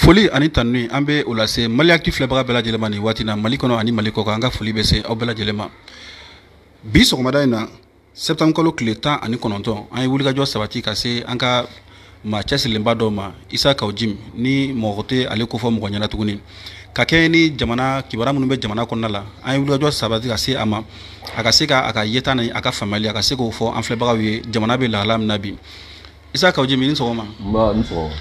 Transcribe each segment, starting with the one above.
Foli ani tanuni, an bɛ o lase Mali Actu filɛbaga bɛɛ lajɛlen ma nin waati na, Mali kɔnɔ ani Mali kɔkan. An ka foli bɛ se aw bɛɛ lajɛlen ma. Bi sɔgɔmada in na, septembre kalo tile 19, an ye wulikajɔ sabati ka se an ka maa cɛsirilenba dɔw ma, Isa Kaw Jim, ni mɔgɔ tɛ ale kofɔ mɔgɔ ɲɛna tuguni, ka kɛɲɛ ni jamana kibaruya minnu bɛ jamana kɔnɔna la. An ye wulikajɔ sabati ka se a ma, a ka se ka a ka yeta ni a ka faamuyali, a ka se k'o fɔ an filɛbagaw ye, jamana bɛ lahala min na bi. Isa Kaw Jim, i ni sɔgɔma. Nba, ni sɔgɔma.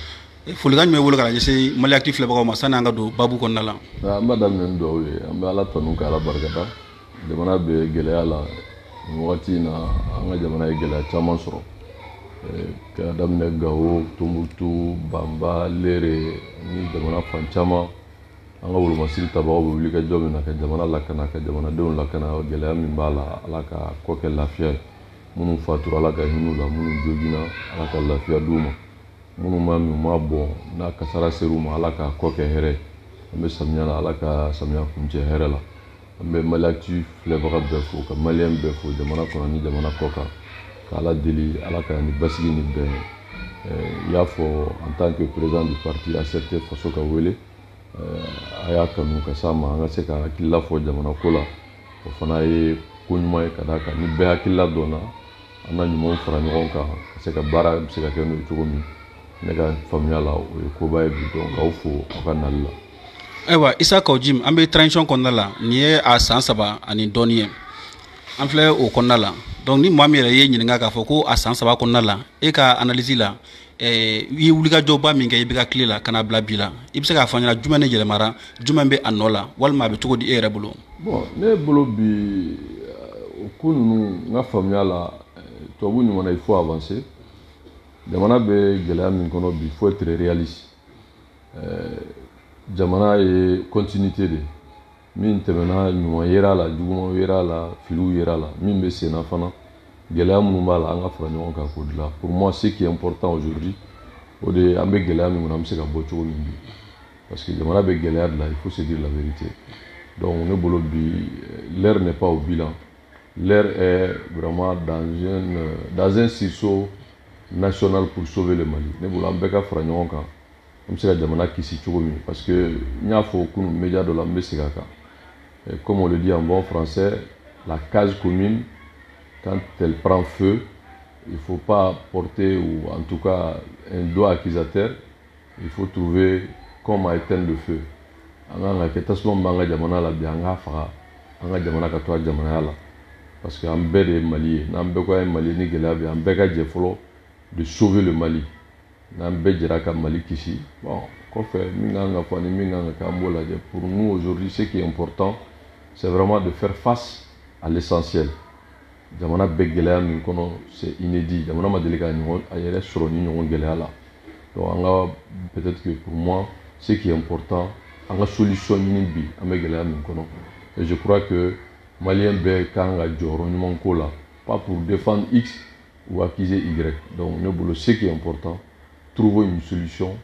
Folikan jumɛn b'i bolo ka ɲɛsin Mali Actu filɛbagaw ma sani an ka don babu kɔnɔna la? An b'a daminɛ ni dugawu ye. An bɛ Ala tanu ka Ala barikada. Jamana bɛ gɛlɛya la nin wagati in na. An ka jamana ye gɛlɛya caman sɔrɔ, ka daminɛ Gawo, Tombouctou, Banba, Lere ni jamana fan caman. An ka wolomasiri tabagaw bɛ wuli ka jɔ min na ka jamana lakana, ka jamanadenw lakana, gɛlɛya min b'a la, Ala ka kɔ kɛ lafiya ye. Minnu fatura, Ala ka hinɛ u la. Minnu joginna, Ala ka lafiya d'u ma. Minnu ma min ma bɔn n'a kasara ser'u ma, Ala ka kɔ kɛ hɛrɛ ye. An bɛ samiya la, Ala ka samiya kuncɛ hɛrɛ la. An bɛ Mali Actu filɛbaga bɛɛ fo, ka maliyɛn bɛɛ fo, jamana kɔnɔ ni jamana kɔ kan, ka Ala deli, Ala ka ni basigi ni bɛn. I y'a fɔ, en tant que président du parti ACRT Faso ka wele, a y'a kanu ka s'a ma, an ka se ka hakilila fɔ jamana ko la. O fana ye ko ɲuman ye, ka d'a kan ni bɛɛ hakilila dɔnna, an na ɲumanw fara ɲɔgɔn kan ka se ka baara bɛ se ka kɛ n'o ye cogo min. Ne ka faamuya la, o ye koba ye bi. Donc k'aw fo aw ka nali la. Ayiwa, Isa Kaw Jim, an bɛ transition kɔnɔna la. Nin ye a san 3 ani dɔɔni ye an filɛ o kɔnɔna la. Donc ni maa min yɛrɛ ye ɲininka k'a fɔ ko a san 3 kɔnɔna la, e ka analyse la, i ye wulikajɔba min kɛ i bɛ ka tile la ka na bila bi la, i bɛ se k'a fɔ an ɲɛna jumɛn de yɛlɛmara, jumɛn bɛ a nɔ la, walima a bɛ cogo di e yɛrɛ bolo? Bon, ne bolo bi, o ko ninnu, n ka faamuya la, tubabu ɲuman na, il faut avancer. Jamana bɛ gɛlɛya min kɔnɔ bi, il faut être réaliste. Jamana ye continuité de min tɛmɛna, ɲuman yera la, juguman yera la, filiw yera la, min bɛ sen na fana, gɛlɛya minnu b'a la, an ka fara ɲɔgɔn kan k'o dilan. Pour moi, ce qui est important aujourd'hui, o de ye an bɛ gɛlɛya min kɔnɔ, an bɛ se ka bɔ cogo min bi, parce que jamana bɛ gɛlɛya de la, il faut se dire la vérité. Donc ne bolo bi, l'heure n'est pas au bilan, l'heure est vraiment dans un sursaut national pour sauver le Mali. Ne bolo, an bɛɛ ka fara ɲɔgɔn kan, an bɛ se ka jamana kisi cogo min, parce que n y'a fɔ kunun média dɔ la, n bɛ segin a kan, comme on le dit en bon français, la case commune, quand elle prend feu, il faut pas porter, ou en tout cas un doigt accusateur, il faut trouver comment éteindre le feu. An kan ka kɛ tasuma min b'an ka jamana la bi, an k'a faga, an ka jamana ka to a jamanaya la, parce que an bɛɛ de ye Mali ye. N'an bɛɛ ko an ye Mali ye, ni gɛlɛya bɛ yen, an bɛɛ ka jɛ fɔlɔ de sauver le Mali. N'an bɛɛ jɛra ka Mali kisi, bon, kɔfɛ min kan ka fɔ ani min kan ka kɛ, an b'o lajɛ. Pour nous aujourd'hui, ce qui est important, c'est vraiment de faire face à l'essentiel. Jamana bɛ gɛlɛya min kɔnɔ, c'est inédit. Jamana ma deli ka ɲɔgɔn a yɛrɛ sɔrɔ ni ɲɔgɔn gɛlɛya la. Donc an ka, peut-être que pour moi, ce qui est important, an ka solution ɲini bi, an bɛ gɛlɛya min kɔnɔ. Et je crois que maliyɛn bɛɛ kan ka jɔyɔrɔ ɲuman ko la, pas pour défendre X ou accuser Y. Donc ne bolo, ce qui est important, trouvons une solution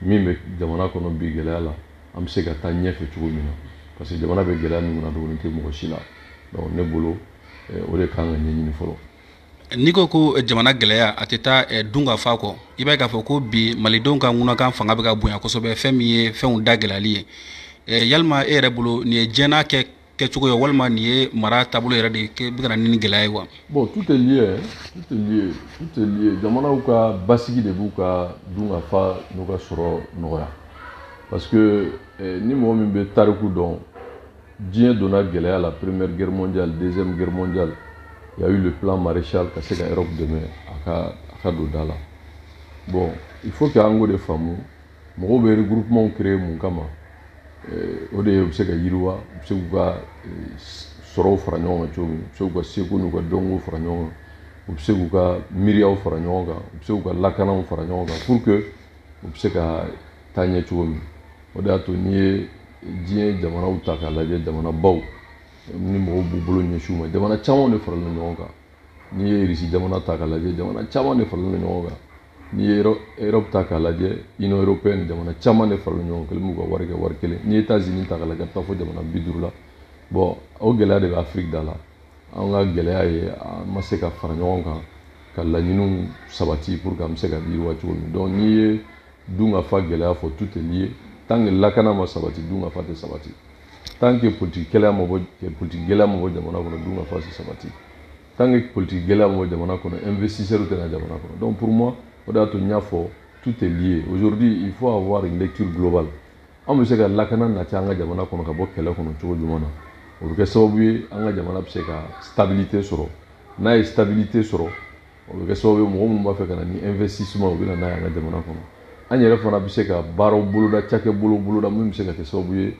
min bɛ jamana kɔnɔ bi gɛlɛya la, an bɛ se ka taa ɲɛfɛ cogo min na, parce que jamana bɛ gɛlɛya min kɔnɔ, a dogolen tɛ mɔgɔ si la. Donc ne bolo, o de kan ka ɲɛɲini fɔlɔ. N'i ko ko jamana gɛlɛya, a tɛ taa dun ka fa kɔ, i b'a ye k'a fɔ ko bi malidenw ka ŋunakan fanga bɛ ka bonya kosɛbɛ, fɛn min ye fɛnw da gɛlɛyali ye. Yalima e yɛrɛ bolo, nin ye diɲɛ kɛ kɛcogo ye, walima nin ye mara taabolo yɛrɛ de bɛ ka na ni gɛlɛya ye wa? Bon, tout est lié, tout est lié, tout est lié. Jamanaw ka basigi de b'u ka dun ka fa n'u ka sɔrɔ nɔgɔya, parce que ni mɔgɔ min bɛ tariku dɔn, diɲɛ donna gɛlɛya la, Première Guerre mondiale, Deuxième Guerre mondiale, il y a eu le plan Marshall ka se ka Europe dɛmɛ a ka don da la. Bon, il faut que an k'o de faamu. Mɔgɔw bɛ regroupement créer mun kama? O de ye u bɛ se ka yiriwa, u bɛ se k'u ka sɔrɔw fara ɲɔgɔn kan cogo min, u bɛ se k'u ka seko n'u ka dɔnko fara ɲɔgɔn kan, u bɛ se k'u ka miiriyaw fara ɲɔgɔn kan, u bɛ se k'u ka lakanaw fara ɲɔgɔn kan, pour que u bɛ se ka taa ɲɛ cogo min. O de y'a to n'i ye diɲɛ jamanaw ta k'a lajɛ, jamanabaw ni mɔgɔw b'u bolo ɲɛsin u ma, jamana caman de faralen ɲɔgɔn kan. N'i ye Irisi jamana ta k'a lajɛ, jamana caman de faralen ɲɔgɔn kan. N'i ye Europe ta k'a lajɛ, Union européenne, jamana caman de faralen ɲɔgɔn kan, kɛlen b'u ka wari kɛ wari kelen. N'i ye États-Unis ta k'a lajɛ, a bɛ taa fɔ jamana 50 la. Bon, o gɛlɛya de bɛ Afrique da la. An ka gɛlɛya ye an ma se ka fara ɲɔgɔn kan ka laɲiniw sabati pour que an bɛ se ka yiriwa cogo min. Donc n'i ye dun ka fa gɛlɛya fɔ, tout est lié. Tant que lakana ma sabati, dun ka fa tɛ sabati. Tant que politique gɛlɛya ma bɔ, politique gɛlɛya ma bɔ jamana kɔnɔ, dun ka fa tɛ sabati. Tant que politique gɛlɛya ma bɔ jamana kɔnɔ, investisseurs tɛ na jamana kɔnɔ. Donc pour moi, o de y'a to n y'a fɔ, tout est lié. Aujourd'hui, il faut avoir une lecture globale. An bɛ se ka lakana nati an ka jamana kɔnɔ ka bɔ kɛlɛ kɔnɔ cogo jumɛn na, o bɛ kɛ sababu ye an ka jamana bɛ se ka stabilité sɔrɔ. N'a ye stabilité sɔrɔ, o bɛ kɛ sababu ye mɔgɔ minnu b'a fɛ ka na ni investissement, u bɛ na n'a ye an ka jamana kɔnɔ. An yɛrɛ fana bɛ se ka baaraw boloda, cakɛ bolo boloda min bɛ se ka kɛ sababu ye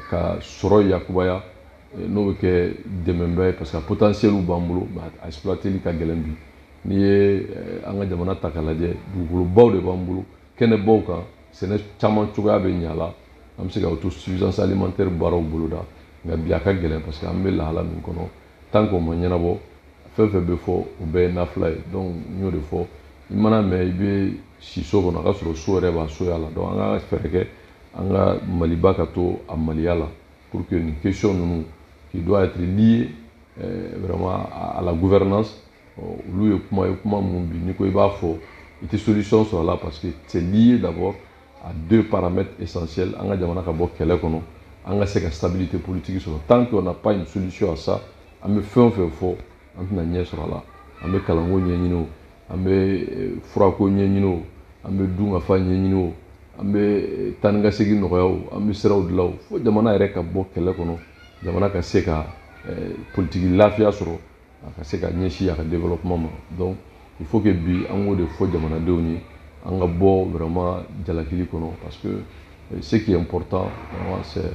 ka sɔrɔ yakubaya, n'o bɛ kɛ dɛmɛba ye, parce que potentiel b'an bolo, mais a exploiteli ka gɛlɛn bi. N'i ye an ka jamana ta k'a lajɛ, dugukolobaw de b'an bolo, kɛnɛbaw kan, sɛnɛ caman cogoya bɛ ɲa la, an bɛ se ka autosuffisance alimentaire baaraw boloda. Nka bi a ka gɛlɛn, parce que an bɛ lahala min kɔnɔ, tant que o ma ɲɛnabɔ, fɛn fɛn bɛ fɔ, o bɛɛ ye nafila ye. Donc n y'o de fɔ, i mana mɛn i bɛ si so kɔnɔ, a ka sɔrɔ so yɛrɛ b'a soya la. Donc an ka fɛɛrɛ kɛ an ka Maliba ka to a maliya la, pour que nin question ninnu qui doit être liée vraiment à la gouvernance, olu ye kuma ye, kuma mun bi n'i ko i b'a fɔ, i tɛ solution sɔrɔ a la, parce que c'est lié d'abord à deux paramètres essentiels: an ka jamana ka bɔ kɛlɛ kɔnɔ, an ka se ka stabilité politique sɔrɔ. Tant qu'on n'a pas une solution à ça, an bɛ fɛn o fɛn fɔ, an tɛna ɲɛ sɔrɔ a la. An bɛ kalanko ɲɛɲini o, an bɛ furako ɲɛɲini o, an bɛ dunkafa ɲɛɲini o, an bɛ taa ni ka segin nɔgɔya o, an bɛ siraw dilan o, fo jamana yɛrɛ ka bɔ kɛlɛ kɔnɔ, jamana ka se ka politiki lafiya sɔrɔ, a ka se ka ɲɛsin a ka développement ma. Donc il faut que bi an k'o de fɔ jamanadenw ye, an ka bɔ vraiment jalakili kɔnɔ, parce que ce qui est important vraiment, c'est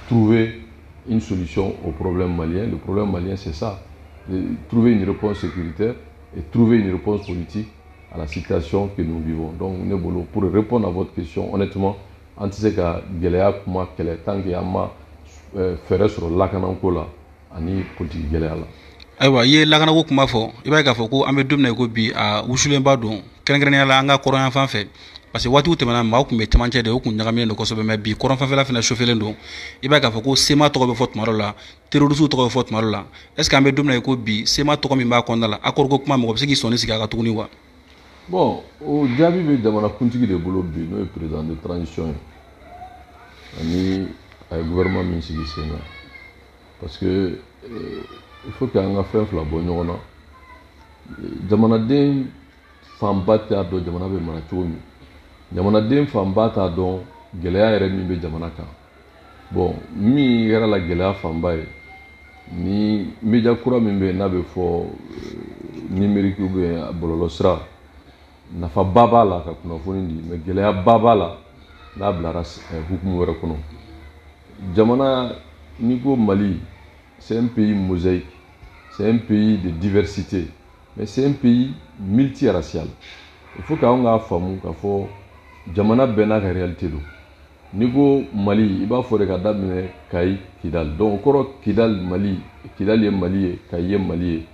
trouver une solution au problème malien. Le problème malien, c'est ça: de trouver une réponse sécuritaire et trouver une réponse politique à la situation que nous vivons. Donc ne bolo, pour répondre à votre question, honnêtement, an tɛ se ka gɛlɛya kuma kɛlɛ tant que an ma fɛɛrɛ sɔrɔ lakanako la ani politiki gɛlɛya la. Ayiwa, i ye lakanako kuma fɔ, i b'a ye k'a fɔ ko an bɛ don min na i ko bi, a wusulenba don, kɛrɛnkɛrɛnnenya la an ka kɔrɔn fan fɛ, parce que waatiw tɛmɛna, maaw tun bɛ cɛmancɛ de, o kun ɲagaminen don kosɛbɛ, mais bi kɔrɔn fanfɛla fana sofelen don. I b'a ye k'a fɔ ko CMA tɔgɔ bɛ fɔ tuma dɔ la, terroriste tɔgɔ bɛ fɔ tuma dɔ la. Est ce que an bɛ don min na i ko bi, CMA tɔgɔ min b'a kɔnɔna la, accord ko kuma, mɔgɔ bɛ se k'i sɔnni sigi a kan tuguni wa? Bon, o jaabi bɛ jamana kuntigi de bolo bi, n'o ye président de transition ye, ani a ye gouvernement min sigi sen kan, parce que il faut que an ka fɛn fila bɔ ɲɔgɔn na. Jamanaden fanba t'a dɔn jamana bɛ mara cogo min, jamanaden fanba t'a dɔn gɛlɛya yɛrɛ min bɛ jamana kan. Bon, min yɛrɛ la gɛlɛya fanba ye, ni média kura min bɛ yen n'a bɛ fɔ numérique ou bien bɔlɔlɔ sira, nafaba b'a la ka kunnafoni di, mais gɛlɛyaba b'a la n'a bilara hukumu wɛrɛ kɔnɔ. Jamana, n'i ko Mali, c'est un pays mosaïque, c'est un pays de diversité, mais c'est un pays multiracial. Il faut k'anw k'a faamu k'a fɔ jamana bɛɛ n'a ka réalité don. N'i ko Mali, i b'a fɔ de ka daminɛ Kayi, Kidali. Donc o kɔrɔ, Kidali Mali, Kidali ye Mali ye, Kayi ye Mali ye.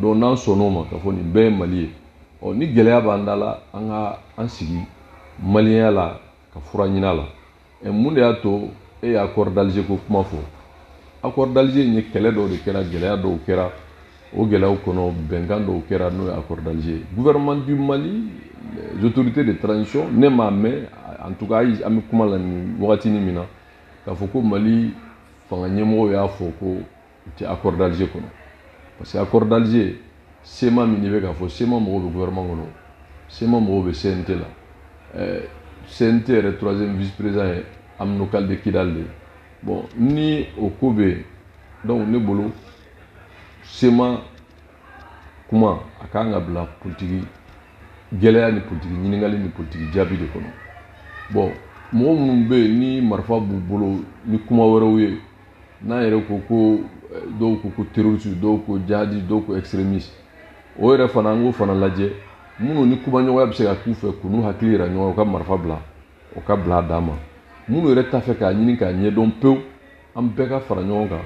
Donc n'an sɔnn'o ma k'a fɔ nin bɛɛ ye Mali ye, ɔ ni gɛlɛya b'an da la, an ka an sigi maliyɛnya la ka fura ɲini a la. Mun de y'a to e ye accord d'Alger ko kuma fɔ? Accord d'Alger in ye kɛlɛ dɔw de kɛra, gɛlɛya dɔw kɛra, o gɛlɛyaw kɔnɔ, bɛnkan dɔw kɛra, n'o ye accord d'Alger. Gouvernement du Mali, les autorités de transition, ne m'a mɛn, en tout cas an bɛ kuma la nin wagatinin min na, k'a fɔ ko Mali fanga ɲɛmɔgɔw y'a fɔ ko u tɛ accord d'Alger kɔnɔ, parce que accord d'Alger, CMA min bɛ k'a fɔ, CMA mɔgɔw bɛ gouvernement kɔnɔ, CMA mɔgɔw bɛ CNT la. CNT yɛrɛ troisième vice président ye Amenokal de Kidal de ye. Bon, ni o ko bɛ yen, donc ne bolo, CMA kuma a kan ka bila politiki gɛlɛya ni politiki ɲininkali ni politiki jaabi de kɔnɔ. Bon, mɔgɔ minnu bɛ yen ni marifa b'u bolo ni kuma wɛrɛw ye, n'an yɛrɛ ko ko dɔw ko ko terroriste, dɔw ko jihadi, dɔw ko extrémiste, o yɛrɛ fana, an k'o fana lajɛ. Minnu ni kumaɲɔgɔnya bɛ se ka k'u fɛ k'u n'u hakili yira ɲɔgɔn na, u ka marifa bila, o ka bila a dan ma. Minnu yɛrɛ t'a fɛ k'a ɲini k'a ɲɛdɔn pewu, an bɛɛ ka fara ɲɔgɔn kan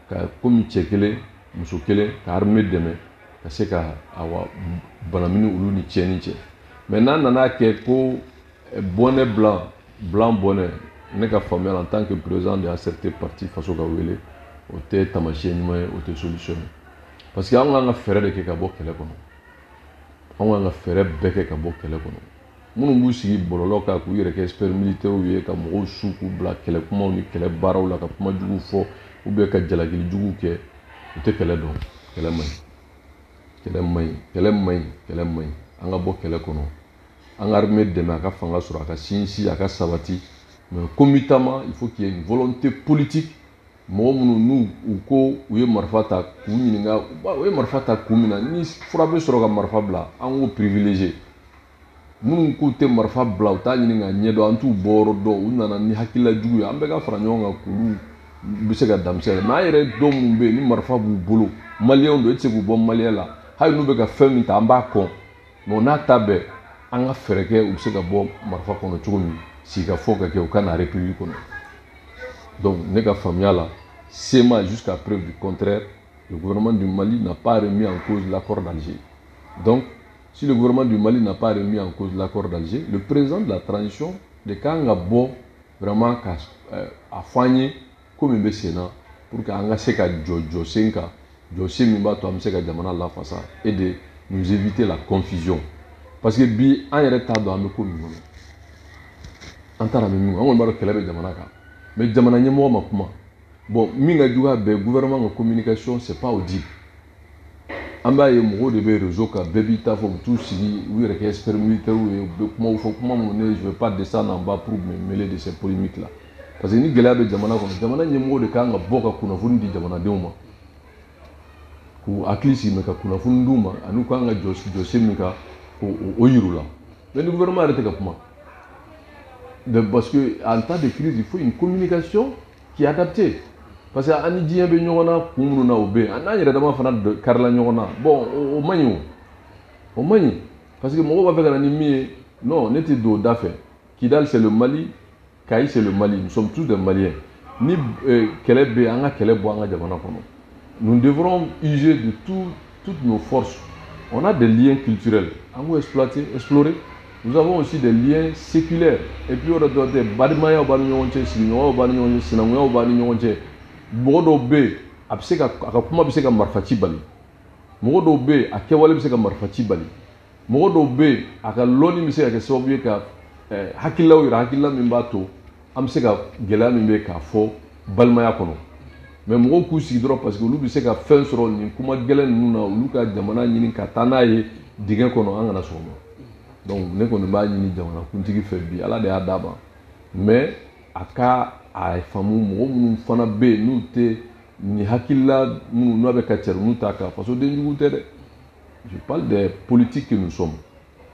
ka komi cɛ kelen muso kelen ka armée dɛmɛ ka se ka awa banamini olu ni tiɲɛni cɛ. Mais n'an nana kɛ ko bonnet blanc blanc bonnet, ne ka faamuya la, en tant que président de ACRT, parti Faso ka wele, o tɛ taamasiyɛn ɲuman ye, o tɛ solution ye, parce que anw kan ka fɛɛrɛ de kɛ ka bɔ kɛlɛ kɔnɔ, anw kan ka fɛɛrɛ bɛɛ kɛ ka bɔ kɛlɛ kɔnɔ. Minnu b'u sigi bɔlɔlɔ kan k'u yɛrɛ kɛ expert militaire ye, ka mɔgɔw su k'u bila kɛlɛ kumaw ni kɛlɛ baaraw la, ka kuma jugu fɔ ou bien ka jalakili jugu kɛ, u tɛ kɛlɛ dɔn. Kɛlɛ man ɲi, kɛlɛ man ɲi, kɛlɛ man ɲi, kɛlɛ man ɲi. An ka bɔ kɛlɛ kɔnɔ, an ka armée dɛmɛ a ka fanga sɔrɔ, a ka sinsin, a ka sabati. Mais concomitamment, il faut qu'il y ait une volonté politique. Mɔgɔ minnu n'u u ko u ye marifa ta, k'u ɲininka u ye marifa ta kun min na. Ni fura bɛ sɔrɔ ka marifa bila, an k'o privilégier. Minnu k'u tɛ marifa bila, u t'a ɲini ka ɲɛdɔn, an t'u bɔyɔrɔ dɔn, u nana ni hakilila jugu ye, an bɛɛ ka fara ɲɔgɔn kan k'olu bɛ se ka denmisɛnnin. Mais an yɛrɛ dɔw minnu bɛ yen ni marifa b'u bolo, maliyɛnw don, e tɛ se k'u bɔ maliyɛn la, hali n'u bɛ ka fɛn min ta, an b'a kɔn. Mais o n'a ta bɛɛ, an ka fɛɛrɛ kɛ u bɛ se ka bɔ marifa kɔnɔ cogo min, sigikafɔ ka kɛ, u ka na république kɔnɔ. Donc ne ka faamuya la, CMA, jusqu'à preuve du contraire, le gouvernement du Mali n'a pas remis en cause l'accord d'Alger. Donc si le gouvernement du Mali n'a pas remis en cause l'accord d'Alger, le président de la transition de kan ka bɔ vraiment ka a fɔ an ye ko min bɛ sen na, pour que an ka se ka jɔ jɔsen kan, jɔsen min b'a to an bɛ se ka jamana lafasa et de nous éviter la confusion. Parce que bi, an yɛrɛ t'a dɔn an bɛ ko min kɔnɔ, an t'a dɔn an bɛ min kɔnɔ. An kɔni b'a dɔn kɛlɛ bɛ jamana kan, mais jamana ɲɛmɔgɔ ma kuma. Bon, min ka jugu a bɛɛ, gouvernement ka communication, c'est pas audible. An b'a ye mɔgɔw de bɛ réseau kan, bɛɛ b'i ta fɔ, u bɛ t'u sigi, u yɛrɛ kɛ expert militaire ye, u bɛ kumaw fɔ, kuma minnu ne, je vais pas descendre en bas pour me mêler de ces polémiques là. Parce que ni gɛlɛya bɛ jamana kɔnɔ, jamana ɲɛmɔgɔw de kan ka bɔ ka kunnafoni di jamanadenw ma, k'u hakili sigi, mɛ ka kunnafoni d'u ma, ani u kan ka jɔ jɔsen min kan, k'o yir'u la. Mais ni gouvernement yɛrɛ tɛ ka kuma, parce que en temps de crise, il faut une communication qui est adaptée. Parce que an ni diɲɛ bɛ ɲɔgɔn na kun minnu na, o bɛ yen, an n'an yɛrɛ dama fana karila ɲɔgɔn na. Bon, o man ɲi, o man ɲi, parce que mɔgɔw b'a fɛ ka na ni min ye. Non, ne tɛ don o da fɛ. Kidal, c'est le Mali, Kayi, c'est le Mali, nous sommes tous des Maliens. Ni kɛlɛ bɛ yen, an ka kɛlɛ bɔ an ka jamana kɔnɔ. Nous devrons user de toutes nos forces. On a des liens culturels, an k'o exploiter, explorer. Nous avons aussi des liens séculaires. Et puis o de dɔ tɛ, balimayaw b'an ni ɲɔgɔn cɛ, sigiɲɔgɔnyaw b'an ni ɲɔgɔn cɛ, sinankunyaw b'an ni ɲɔgɔn cɛ. Mɔgɔ dɔw bɛ yen, a bɛ se ka a ka kuma bɛ se ka marifa ci bali. Mɔgɔ dɔw bɛ yen, a kɛwale bɛ se ka marifa ci bali. Mɔgɔ dɔw bɛ yen, a ka lɔnni bɛ se ka kɛ sababu ye ka hakililaw yira, hakilila min b'a to an bɛ se ka gɛlɛya min bɛ yen k'a fɔ balimaya kɔnɔ. Mais mɔgɔw k'u sigi dɔrɔn parce que olu bɛ se ka fɛn sɔrɔ nin kuma gɛlɛn ninnu na, olu ka jamana ɲini ka taa n'a ye dingɛ kɔnɔ, an kana sɔn o ma. Donc ne kɔni b'a ɲini jamana kuntigi fɛ bi, Ala de y'a d'a ma, mais a ka a faamu, mɔgɔ minnu fana bɛ yen n'u tɛ nin hakilila minnu n'a bɛ ka cɛri n'u ta kan, fasoden jugu tɛ dɛ. Je parle des politiques que nous sommes.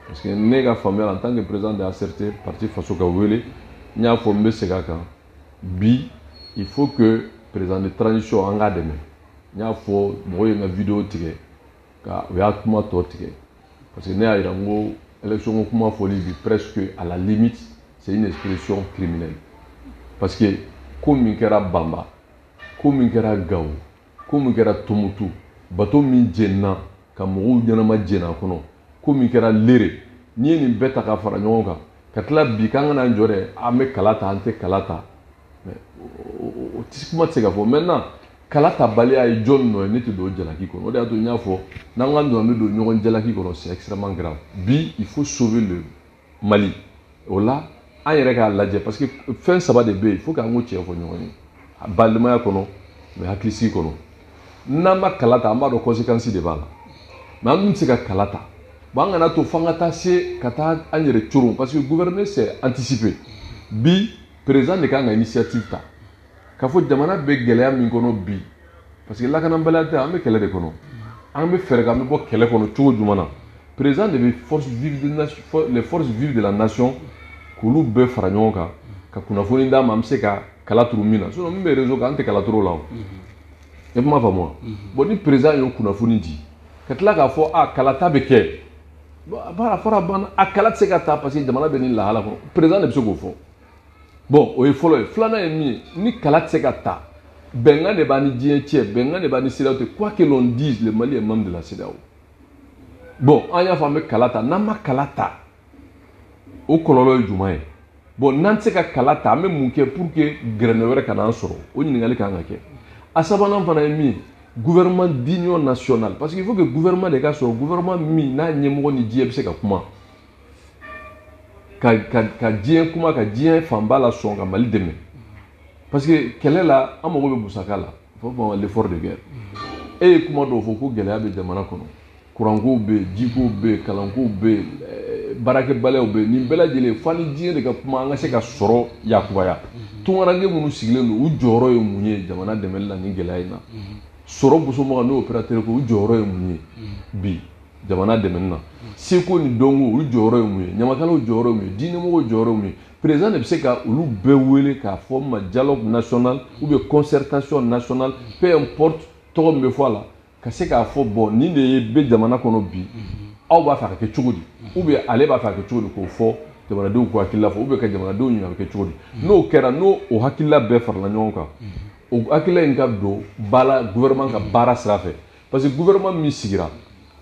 Parce que ne ka faamuya la, en tant que président de ACRT, parti Faso ka wele, n y'a fɔ, n bɛ segin a kan bi, il faut que président de transition, an k'a dɛmɛ. N y'a fɔ, mɔgɔw ye n ka vidéo tigɛ ka u y'a kuma tɔ tigɛ, parce que ne y'a yira n ko élection ko kuma fɔli bi, presque à la limite, c'est une expression criminelle. Parce que ko min kɛra Banba, ko min kɛra Gawo, ko min kɛra Tomutu, bateau min jenina ka mɔgɔw ɲɛnama jeni a kɔnɔ, ko min kɛra Lere, n'i ye nin bɛɛ ta ka fara ɲɔgɔn kan, ka tila bi k'an kana jɔ dɛ, an bɛ kala ta, an tɛ kala ta, mais o kuma tɛ se ka fɔ. Maintenant, kala tabaliya ye jɔn nɔ ye? Ne tɛ don o jalaki kɔnɔ. O de y'a to n y'a fɔ, n'an k'an don, an bɛ don ɲɔgɔn jalaki kɔnɔ, c'est extrêmement grave. Bi, il faut sauver le Mali. O la, an yɛrɛ k'a lajɛ, parce que fɛn saba de bɛ yen, il faut k'an k'o tiɲɛ fɔ ɲɔgɔn ye balimaya kɔnɔ, mais hakilisigi kɔnɔ. N'an ma kala ta, an b'a dɔn conséquence de b'a la, mais an dun tɛ se ka kala ta. Bon, an kana to f'an ka taa se ka taa an yɛrɛ coron, parce que gouverner, c'est anticiper. Bi, président de kan ka initiative ta k'a fɔ jamana bɛ gɛlɛya min kɔnɔ bi, parce que lakanabaliya tɛ, an bɛ kɛlɛ de kɔnɔ, an bɛ fɛɛrɛ kɛ an bɛ bɔ kɛlɛ kɔnɔ cogo jumɛn na. Président de bɛ force vive de nation, les forces vives de la nation, k'olu bɛɛ fara ɲɔgɔn kan ka kunnafoni d'a ma, an bɛ se ka kala turu min na. Sinon, min bɛ réseau kan, an tɛ kala turu o la. O e kuma faamu wa? Bon, ni président y'o kunnafoni di, ka tila k'a fɔ a kalata bɛ kɛ, bon, a fɔra, a banna, a kala tɛ se ka ta parce que jamana bɛ nin lahala kɔnɔ, président de bɛ se k'o fɔ. Bon, o ye fɔlɔ ye. Filanan ye min ye, ni kala tɛ se ka ta, bɛnkan de b'an ni diɲɛ cɛ, bɛnkan de b'an ni CEDEAO cɛ. Quoi que l'on dise, le Mali est membre de la CEDEAO. Bon, an y'a fɔ an bɛ kala ta, n'an ma kala ta, o kɔlɔlɔ ye jumɛn ye? Bon, n'an tɛ se ka kala ta, an bɛ mun kɛ pour que gɛrɛnɛ wɛrɛ kana an sɔrɔ? O ɲininkali kan ka kɛ. A sabanan fana ye min ye, gouvernement d'union nationale, parce qu'il faut que gouvernement de ka sɔrɔ, gouvernement min n'a ɲɛmɔgɔ ni diɲɛ bɛ se ka kuma. Ka diɲɛ kuma, ka diɲɛ fanba la sɔn ka Mali dɛmɛ, parce que kɛlɛ la, an mago bɛ musaka la, fo fɔ l'effort de guerre. E ye kuma dɔw fɔ ko gɛlɛya bɛ jamana kɔnɔ, kurankow bɛ yen, jikow bɛ yen, kalankow bɛ yen, baarakɛbaliyaw bɛ yen. Nin bɛɛ lajɛlen fo ni diɲɛ de ka kuma, an ka se ka sɔrɔ yakubaya. Tunkaranke minnu sigilen don, u jɔyɔrɔ ye mun ye jamana dɛmɛli la nin gɛlɛya in na? Sɔrɔ bosomaga n'o opérateur ko, u jɔyɔrɔ ye mun ye bi jamana dɛmɛni na? Seko ni dɔnko, olu jɔyɔrɔ ye mun ye? Ɲamakalaw jɔyɔrɔ ye mun ye? Diinɛmɔgɔw jɔyɔrɔ ye mun ye? Président de bɛ se ka olu bɛɛ wele k'a fɔ ma dialogue national ou bien concertation nationale, peu importe tɔgɔ min bɛ fɔ a la, ka se k'a fɔ bon, nin de ye bɛ jamana kɔnɔ bi, aw b'a fɛ a ka kɛ cogo di, ou bien ale b'a fɛ a ka kɛ cogo di, k'o fɔ jamanadenw k'u hakilila fɔ, ou bien ka jamanadenw ɲininka a bɛ kɛ cogo di. N'o kɛra, n'o o hakilila bɛɛ farala ɲɔgɔn kan, o hakilila in ka don ba la gouvernement ka baara sira fɛ, parce que gouvernement min sigira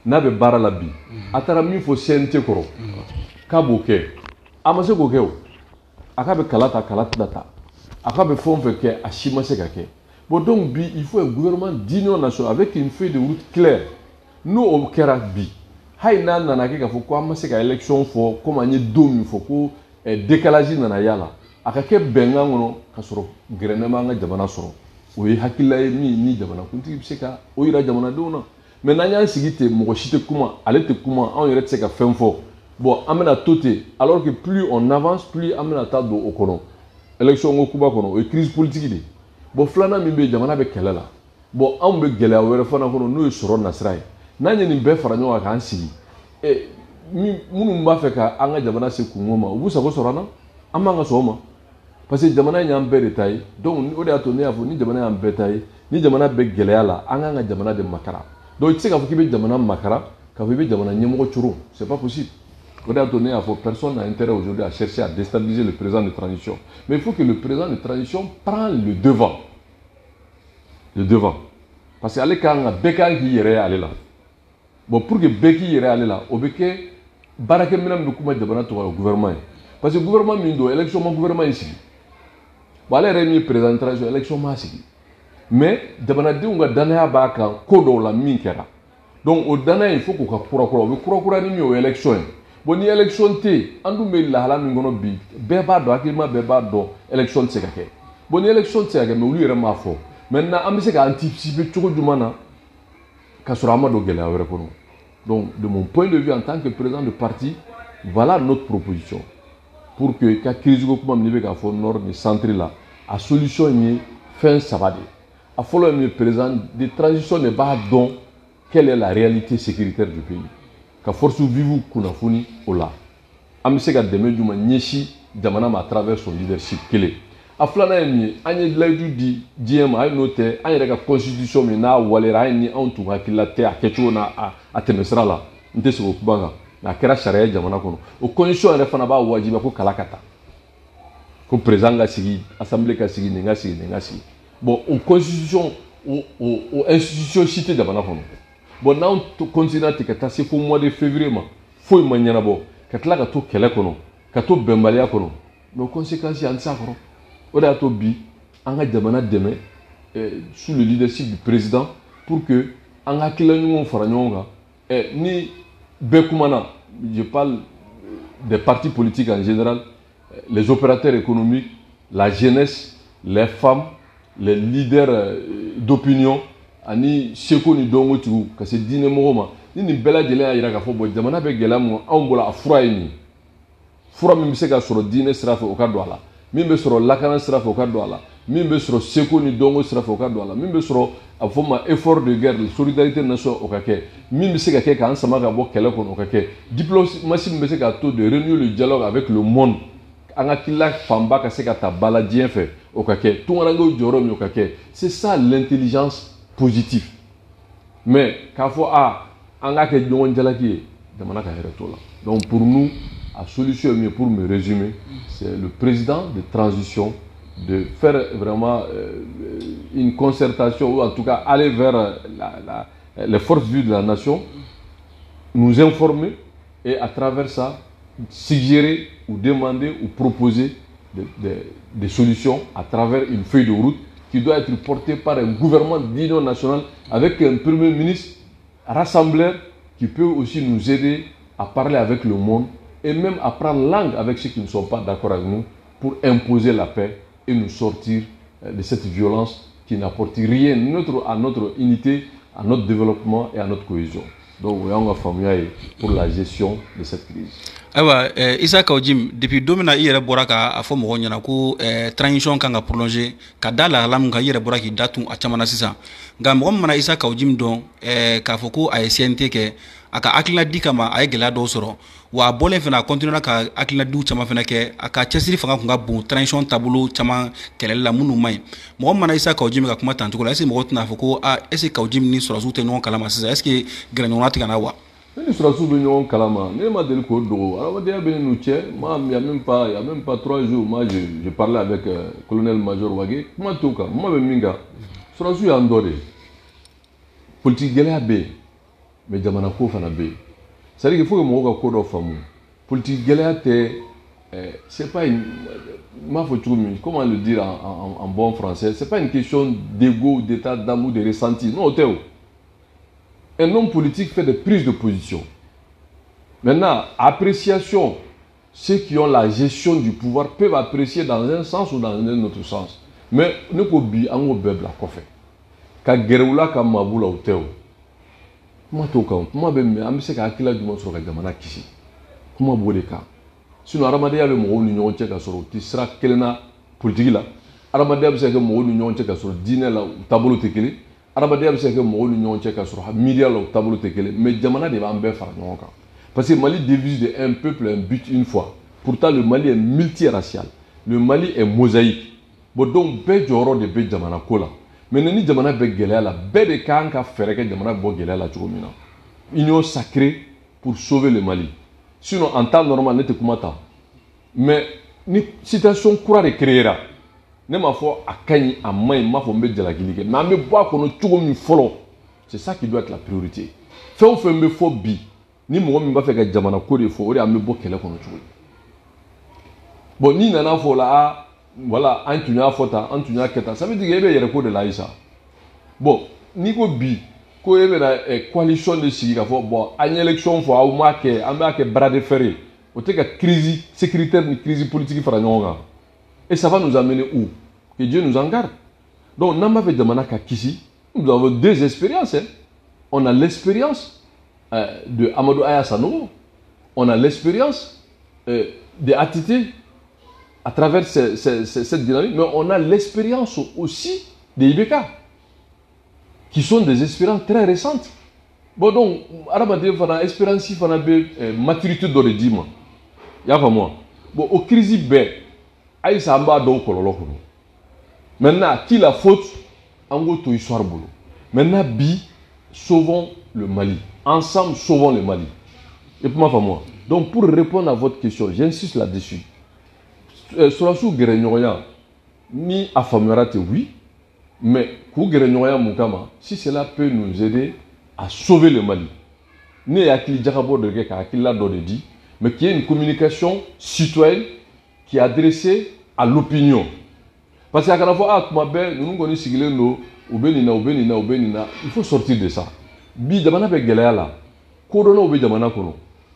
n'a bɛ baara la bi, a taara min fɔ CNT kɔrɔ k'a b'o kɛ, a ma se k'o kɛ. O a k'a bɛ kala ta, kala tɛna ta, a k'a bɛ fɛn o fɛn kɛ, a si ma se ka kɛ. Bon, donc bi, il faut un gouvernement d'union nationale avec une feuille de route claire. N'o o kɛra bi, hali n'a nana kɛ k'a fɔ ko an ma se ka élection fɔ komi an ye don min fɔ, ko décalage nana y'a la, a ka kɛ bɛnkan kɔnɔ ka sɔrɔ gɛrɛnɛ m'an ka jamana sɔrɔ. O ye hakilila ye min ni jamanakuntigi bɛ se ka o yira jamanadenw na. Mais n'an y'an sigi ten, mɔgɔ si tɛ kuma, ale tɛ kuma, anw yɛrɛ tɛ se ka fɛn fɔ, bon, an bɛna to ten, alors que plus on avance, plus an bɛna taa don o kɔnɔ, élection ko kuba kɔnɔ, o ye crise politique de ye. Bon, filanan min bɛ yen, jamana bɛ kɛlɛ la. Bon, anw bɛ gɛlɛya wɛrɛ fana kɔnɔ, n'o ye sɔrɔ nasira ye. N'an ye nin bɛɛ fara ɲɔgɔn kan k'an sigi, minnu b'a fɛ ka an ka jamana se kungo ma, u b'u sago sɔrɔ an na, an b'an ka sɔn o ma, parce que jamana in y'an bɛɛ de ta ye. Donc o de y'a to ne y'a fɔ, ni jamana y'an bɛɛ ta ye, ni jamana bɛ gɛlɛya la, an k'an ka jamana de makara. Donc i tɛ se k'a fɔ k'i bɛ jamana makara k'a fɔ i bɛ jamana ɲɛmɔgɔ coron, c'est pas possible. O de y'a to ne y'a fɔ, personne n'a intérêt aujourd'hui à chercher à déstabiliser le président de transition, mais il faut que le président de transition prenne le devant, le devant, parce que ale kan ka bɛɛ kan k'i yɛrɛ ye ale la. Bon, pour que bɛɛ k'i yɛrɛ ale la, o bɛ kɛ baarakɛminɛn min bɛ kuma jamana tɔgɔ ye, gouvernement ye, parce que gouvernement min don, élection ma gouvernement in sigi. Bon, ale yɛrɛ min ye président de transition, élection m'a sigi, mais jamanadenw ka danaya b'a kan ko dɔw la min kɛra. Donc o danaya, il faut k'o ka kura kura, o bɛ kura kura ni min ye, o ye élection ye. Bon, ni élection tɛ yen, an dun bɛ lahala min kɔnɔ bi, bɛɛ b'a dɔn, hakilima bɛɛ b'a dɔn, élection tɛ se ka kɛ. Bon, ni élection tɛ se ka kɛ, mais olu yɛrɛ m'a fɔ, maintenant an bɛ se ka anticiper cogo jumɛn na ka sɔrɔ an ma don gɛlɛya wɛrɛ kɔnɔ? Donc de mon point de vue en tant que président de parti, voilà notre proposition pour que ka crise ko kuma min bɛ k'a fɔ nord ni centre la, a solution ye fɛn saba de ye. A fɔlɔ ye min ye, président de transition de b'a dɔn quelle est la réalité sécuritaire du pays, ka force vive kunnafoni o la, an bɛ se ka dɛmɛ jumɛn ɲɛsin jamana ma à travers son leadership, kelen. A filanan ye min ye, an ye layidu di diɲɛ ma, hali n'o tɛ an yɛrɛ ka constitution min n'a waleyara, hali ni anw tun hakilila tɛ a kɛcogo n'a a tɛmɛsira la, n tɛ segin o kuma kan, mais a kɛra sariya ye jamana kɔnɔ. O constitution yɛrɛ fana b'a wajibiya ko kala ka ta, ko président ka sigi, assemblée ka sigi, nin ka sigi, nin ka sigi. Bon, o constitution, o institution si tɛ jamana kɔnɔ. Bon, n'anw continue ten ka taa se fo mois de février ma, foyi ma ɲɛnabɔ, ka tila ka to kɛlɛ kɔnɔ, ka to bɛnbaliya kɔnɔ, mais o conséquence, an tɛ s'a kɔrɔ. O de y'a to bi, an ka jamana dɛmɛ sous le leadership du président, pour que an ka hakilila ɲumanw fara ɲɔgɔn kan. Ni bɛɛ kumana, je parle des partis politiques en général, les opérateurs économiques, la jeunesse, les femmes, les leaders d'opinion, ani seko ni dɔnkotigiw, ka se diinɛ mɔgɔw ma, ni nin bɛɛ lajɛlen y'a jira k'a fɔ bon, jamana bɛ gɛlɛya min kɔnɔ, anw bolo a fura ye nin ye. Fura min bɛ se ka sɔrɔ diinɛ sira fɛ, o ka don a la. Min bɛ sɔrɔ lakana sira fɛ, o ka don a la. Min bɛ sɔrɔ seko ni dɔnko sira fɛ, o ka don a la. Min bɛ sɔrɔ a bɛ fɔ ma effort de guerre, solidarité nationale, o ka kɛ. Min bɛ se ka kɛ k'an sama ka bɔ kɛlɛ kɔnɔ, o ka kɛ. Diplomatie min bɛ se k'a to de renouer le dialogue avec le monde, an ka hakilila fanba ka se ka ta ba la diɲɛ fɛ, o ka kɛ. Tunkarankew jɔyɔrɔ min, o ka kɛ. C'est ça l'intelligence positive. Mais k'a fɔ a an k'a kɛ ɲɔgɔn jalaki ye, jamana ka hɛrɛ t'o la. Donc pour nous, la solution est mieux, pour me résumer, c'est le président de transition de faire vraiment une concertation, ou en tout cas aller vers les forces vives de la nation, nous informer et à travers ça, suggérer ou demander ou proposer des solutions à travers une feuille de route qui doit être portée par un gouvernement d'union nationale avec un premier ministre rassembleur qui peut aussi nous aider à parler avec le monde. et même à prendre langue avec ceux qui ne sont pas d'accord avec nous pour imposer la paix et nous sortir de cette violence qui n'apporte rien à notre unité, à notre développement et à notre cohésion. Donc, on a faamuya pour la gestion de cette crise. Ayiwa, Issa Kaou Djim, depuis don min na i yɛrɛ bɔra k'a fɔ mɔgɔw ɲɛna ko transition kan ka prolonger ka da lahala min kan, i yɛrɛ bɔra k'i da tun a caman na sisan. Nka mɔgɔ min mana Issa Kaou Djim dɔn k'a fɔ ko a ye CNT kɛ, a ka hakilina di kama a ye gɛlɛya dɔw sɔrɔ, wa a bɔlen fana, a continuera ka hakilina diw caman fana kɛ. A ka cɛsiri fanga kun ka bon transition taabolo caman kɛlɛli la minnu man ɲi. Mɔgɔ min mana Issa Kaou Djim ka kuma tancogo la, est ce que mɔgɔw tɛna fɔ ko ah, est ce que Kaou Djim ni sɔrɔdasiw tɛ ɲɔgɔn kalama sisan? Est ce que gɛrɛɲɔgɔnna tɛ ka na wa? Ne ni sɔrɔdasiw bɛ ɲɔgɔn kalama, ne ma deli k'o dogo. Adamadenya bɛ ne n'u cɛ. Moi, il y a même pas 3 jours, moi je parlais avec colonel major Wage. Kuma t'o kan, kuma bɛ min kan, sɔrɔdasiw y'an dɔ de ye. Politique gɛlɛya bɛ yen, mais jamana ko fana bɛ yen. C'est à dire qu'il faut que mɔgɔw ka ko dɔ faamu. Politique gɛlɛya tɛ, c'est pas une, n b'a fɔ cogo min, comment le dire en bon français, c'est pas une question d'ego, d'état d'âme ou de ressenti. Non, o tɛ o. Un homme politique fait des prises de position. Maintenant, appréciation, ceux qui ont la gestion du pouvoir peuvent apprécier dans un sens ou dans un autre sens. Mais ne ko bi an k'o bɛɛ bila kɔfɛ. Ka gɛrɛ u la ka mabɔ la, o tɛ o. Kuma t'o kan, kuma bɛ min, an bɛ se ka hakilila jumɛn sɔrɔ ka jamana kisi. Kuma b'o de kan. Sinon, adamadenya bɛ mɔgɔw ni ɲɔgɔn cɛ ka sɔrɔ u tɛ sira kelen na politique la. Adamadenya bɛ se ka kɛ mɔgɔw ni ɲɔgɔn cɛ ka sɔrɔ diinɛ la, u taabolo tɛ kelen. Adamadenya bɛ se ka kɛ mɔgɔw ni ɲɔgɔn cɛ ka sɔrɔ miiriya la, u taabolo tɛ kelen. Mais jamana de b'an bɛɛ fara ɲɔgɔn kan. Parce que Mali devise de un peuple, un but, une foi. Pourtant, le Mali est multiracial. Le Mali est mosaïque. Bon, donc bɛɛ jɔyɔrɔ de bɛ jamana ko la. Mais ni jamana bɛ gɛlɛya la, bɛɛ de kan ka fɛɛrɛ kɛ jamana bɛ bɔ gɛlɛya la cogo min na. Union sacrée pour sauver le Mali. Sinon, en temps normal, ne tɛ kuma ta. Mais ni situation kura de créera, ne m'a fɔ a ka ɲi, a man ɲi, n m'a fɔ n bɛ jalakili kɛ, mais an bɛ bɔ a kɔnɔ cogo min fɔlɔ, c'est ça qui doit être la priorité. Fɛn o fɛn bɛ fɔ bi, ni mɔgɔ min b'a fɛ ka jamana ko de fɔ, o de an bɛ bɔ kɛlɛ kɔnɔ cogo di. Bon, n'i nana fɔ o la, ah voilà, an tun y'a fɔ tan, an tun y'a kɛ tan, ça veut dire que e bɛ yɛrɛ ko de la ayisa. Bon, n'i ko bi ko e bɛna coalition de sigi k'a fɔ bon, an ye élection fɔ, aw m'a kɛ, an b'a kɛ bras de fer ye, o tɛ ka crise sécuritaire ni crise politique fara ɲɔgɔn kan. Et ça va nous amener où? Que Dieu nous en garde. Donc n'an b'a fɛ jamana ka kisi, nous avons deux expériences, hein. On a l'expérience de Amadou Haya Sanogo, on a l'expérience de ATT à travers cette dynamique, mais on a l'expérience aussi de IBK, qui sont des expériences très récentes. Bon, donc, adamaden fana, expérience fana bɛ maturité dɔ de d'i ma. I y'a faamu wa? Bon, o crise bɛɛ, halisa an b'a dɔw kɔlɔlɔ kɔnɔ. Maintenant, qui la faute? An k'o to histoire bolo. Maintenant, bi, sauvons le Mali. Ensemble, sauvons le Mali. Et pour ma faamu. Donc, pour répondre à votre question, j'insiste là-dessus. Sɔrɔdasiw gɛrɛɲɔgɔnya ni a faamuyara ten, oui, mais k'u gɛrɛɲɔgɔnya mun kama? Si cela peut nous aider à sauver le Mali, ne ye hakili jagabɔ dɔ kɛ ka hakilila dɔ de di, mais qui est une communication citoyenne qui est adressée à l'opinion, parce que a kana fɔ ah, tuma bɛɛ ninnu kɔni sigilen don, u bɛ nin na, u bɛ nin na, u bɛ nin na. Il faut sortir de ça. Bi jamana bɛ gɛlɛya la, kodɔnnaw bɛ jamana kɔnɔ,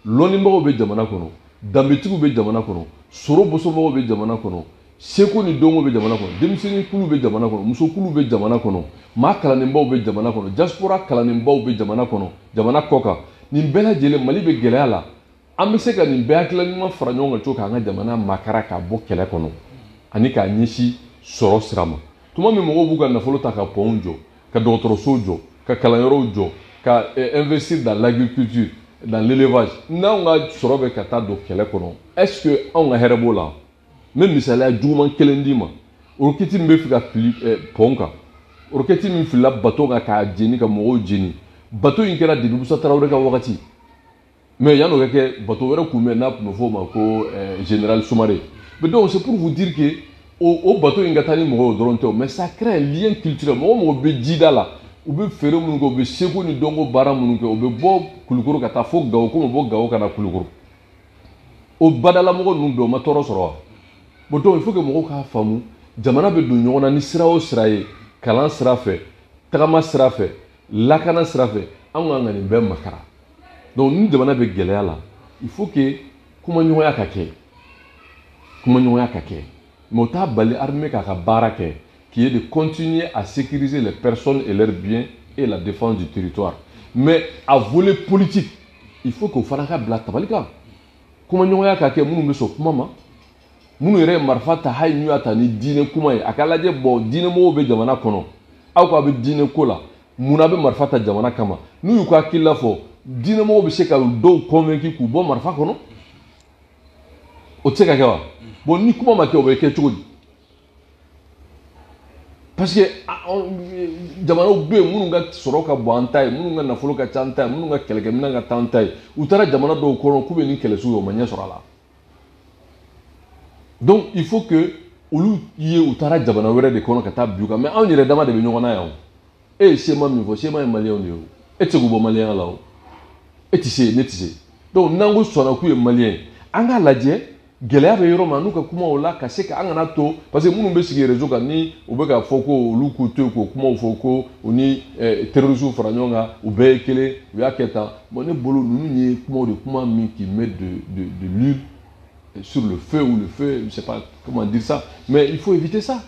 lɔnnibagaw bɛ jamana kɔnɔ, danbetigiw bɛ jamana kɔnɔ, soro bosomɔgɔw bɛ jamana kɔnɔ, seko ni dɔnko bɛ jamana kɔnɔ, denmisɛnnin kulu bɛ jamana kɔnɔ, musokulu bɛ jamana kɔnɔ, maa kalannenbaw bɛ jamana kɔnɔ, diaspora kalannenbaw bɛ jamana kɔnɔ, jamana kɔ kan. Nin bɛɛ lajɛlen, Mali bɛ gɛlɛya la, an bɛ se ka nin bɛɛ hakilila ɲuman fara ɲɔgɔn kan cogo k'an ka jamana makara k'a bɔ kɛlɛ kɔnɔ ani k'a ɲɛsin sɔrɔ sira ma. Tuma min mɔgɔw b'u ka nafolo ta ka pɔnw jɔ, ka dɔgɔtɔrɔsow jɔ, ka kalanyɔrɔw jɔ, ka investir dans l'agriculture, dans l'élevage, n'anw ka sɔrɔ bɛ ka taa don kɛlɛ kɔnɔ, est-ce que anw ka hɛrɛ b'o la? N bɛ misaliya juguman kelen d'i ma. Roquette min bɛ fɛ ka fili pɔn kan, roquette min filila bateau kan k'a jeni, ka mɔgɔw jeni, bateau in kɛra depuis Musa Tarawele ka wagati. Mais yan'o ka kɛ, bateau wɛrɛ kun bɛ yen n'a tun bɛ fɔ o ma ko général Soumaré. Mais donc, c'est pour vous dire que o bateau in ka taa ni mɔgɔw dɔrɔn tɛ o, mais ça crée un lien culturel. Mɔgɔ o mɔgɔ bɛ jida la, u bɛ feere minnu kɛ, u bɛ seko ni dɔnko baara minnu kɛ, u bɛ bɔ Kulukoro ka taa fo Gawo, komi u bɔ Gawo ka na Kulukoro, o badalamɔgɔ ninnu bɛɛ, u ma tɔɔrɔ sɔrɔ wa? Bon, donc il faut que mɔgɔw k'a faamu, jamana bɛ don ɲɔgɔn na ni sira o sira ye, kalan sira fɛ, tagama sira fɛ, lakana sira fɛ, an kan ka nin bɛɛ makara. Donc ni jamana bɛ gɛlɛya la, il faut que Kumaɲɔgɔnya ka kɛ, kumaɲɔgɔnya ka kɛ, mais o t'a bali armée k'a ka baara kɛ, qui est de continuer à sécuriser les personnes et leurs biens et la défense du territoire. Mais à volet politique, il faut k'o fana ka bila tabali kan. Kumaɲɔgɔnya ka kɛ, minnu bɛ sɔn kuma ma, minnu yɛrɛ ye marifa ta, hali n'u y'a ta ni diinɛ kuma ye, a ka lajɛ. Bon, diinɛmɔgɔw bɛ jamana kɔnɔ, aw ko a bɛ diinɛ ko la, munna a bɛ marifa ta jamana kama? N'u y'u ka hakilila fɔ, diinɛmɔgɔw bɛ se ka dɔw convaincre k'u bɔ marifa kɔnɔ. O tɛ se ka kɛ wa? Bon, ni kuma ma kɛ, o bɛ kɛ cogo di? Parce que jamanaw bɛ yen minnu ka sɔrɔ ka bon an ta ye, minnu ka nafolo ka ca an ta ye, minnu ka kɛlɛkɛminɛn ka taa an ta ye, u taara jamana dɔw kɔnɔ k'u bɛ nin kɛlɛ sugu ye, o ma ɲɛ sɔrɔ a la. Donc il faut que olu ye, u taara jamana wɛrɛ de kɔnɔ ka taa bin u kan. Mais anw yɛrɛ dama de bɛ ɲɔgɔn na yan. O e ye CMA min fɔ, CMA ye maliyɛnw de ye. O e tɛ se k'u bɔ maliyɛnya la, o e tɛ se, ne tɛ se. Donc n'an ko sɔnna k'u ye maliyɛn ye, an k'a lajɛ gɛlɛya bɛ yɔrɔ min na, n'u ka kuma o la, ka se ka an kana to, parce que minnu bɛ sigi réseau kan, ni u bɛ ka fɔ ko olu k'u to yen k'o kumaw fɔ, ko u ni terroristes fara ɲɔgɔn kan, u bɛɛ ye kelen, u y'a kɛ tan. Bon, ne bolo, ninnu ye kumaw de, kuma min qui met de l'huile sur le feu ou le feu, je sais pas comment dire ça, mais il faut éviter ça.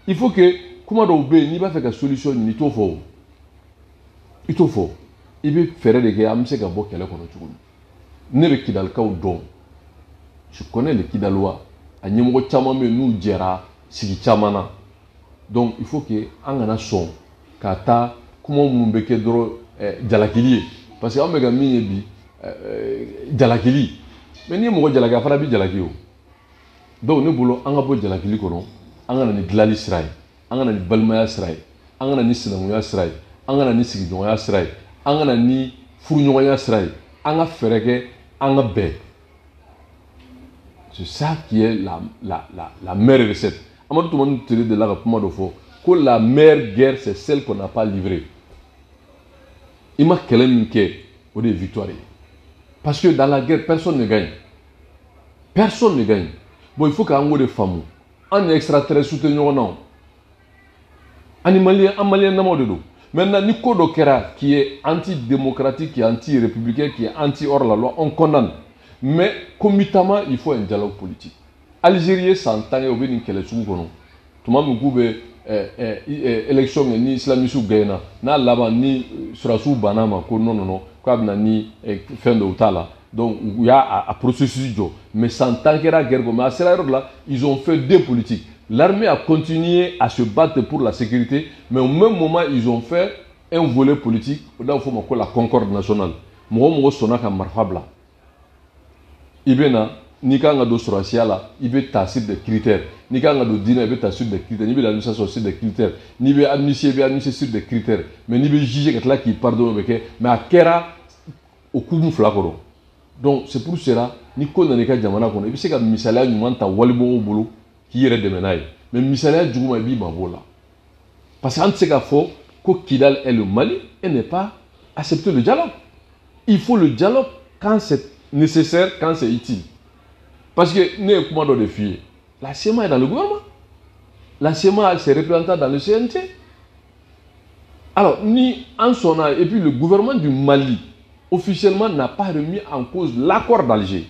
Il faut que kuma dɔw bɛ yen, n'i b'a fɛ ka solution ɲini, i t'o fɔ, o i t'o fɔ, i bɛ fɛɛrɛ de kɛ an bɛ se ka bɔ kɛlɛ kɔnɔ cogo min. Ne bɛ Kidalikaw dɔn, je connais les Kidalois, a ɲɛmɔgɔ caman bɛ yen n'u jɛra sigi caman na. Donc il faut que an kana sɔn ka taa kuma minnu bɛ kɛ dɔrɔn jalakili ye, parce que an bɛ ka min ye bi, jalakili. Mais n'i ye mɔgɔ jalaki, a fana bɛ jalaki o. Donc ne bolo, an ka bɔ jalakili kɔnɔ, an ka na ni dilanli sira ye, an ka na ni balimaya sira ye, an ka na ni sinankunya sira ye, an ka na ni sigiɲɔgɔnya sira ye, an ka na ni furuɲɔgɔnya sira ye, an ka fɛɛrɛ kɛ an ka bɛn. C'est ça qui est la meilleure recette. Amadou Toumani Touré de la ka kuma dɔ fɔ ko la meilleure guerre, c'est celle qu'on n'a pas livrée. I ma kɛlɛ min kɛ, o de ye victoire ye, parce que dans la guerre, personne ne gagne, personne ne gagne. Bon, il faut k'an k'o de faamu. An ni extraterrestre tɛ ɲɔgɔn na, o ani maliyɛn, an maliyɛn damaw de don. Maintenant, ni ko dɔ kɛra qui est antidémocratique, qui est anti-républicain, qui est anti hors la loi, on condamne. Mais comitamment, il faut un dialogue politique. Algérie ye san 10 kɛ, u bɛ nin kɛlɛ sugu kɔnɔ. Tuma min k'u bɛ élection kɛ, ni islamistes gagné n'a laban, ni sɔrɔdasiw banna ma ko non, non, non, k'a bɛ na ni fɛn dɔw t'a la, donc u y'a a processus jɔ. Mais san 10 kɛra guerre kɔnɔ. Mais a sera yɔrɔ dɔ la, ils ont fait deux politiques. L'armée a continué à se battre pour la sécurité, mais au même moment, ils ont fait un volet politique, o da fɔ ma ko la concorde nationale. Mɔgɔ o mɔgɔ sɔnna ka marifa bila, i bɛ na, n'i kan ka don sɔrɔdasiya la, i bɛ ta sur des critères. N'i kan ka don diinɛ, i bɛ ta sur des critères. N'i bɛ l'administration, sur des critères. N'i bɛ amnistier, i bɛ amnistier sur des critères. Mais n'i bɛ juger ka tila k'i pardonner, o bɛ kɛ. Mais a kɛra o kumu fila kɔrɔ. Donc c'est pour cela, ni ko nana i ka jamana kɔnɔ, i bɛ se ka misaliya ɲuman ta walimɔgɔw bolo k'i yɛrɛ dɛmɛ n'a ye, mais misaliya juguman, i b'i mabɔ o la, parce que an tɛ se k'a fɔ ko Kidal est le Mali et ne pas accepter le dialogue. Il faut le dialogue quand c'est nécessaire, quand c'est utile. Parce que ne ye kuma dɔ de f'i ye, la CMA est dans le gouvernement, la CMA a ses représentants dans le CNT. Alors ni an sɔnna, et puis le gouvernement du Mali officiellement n'a pas remis en cause l'accord d'Alger.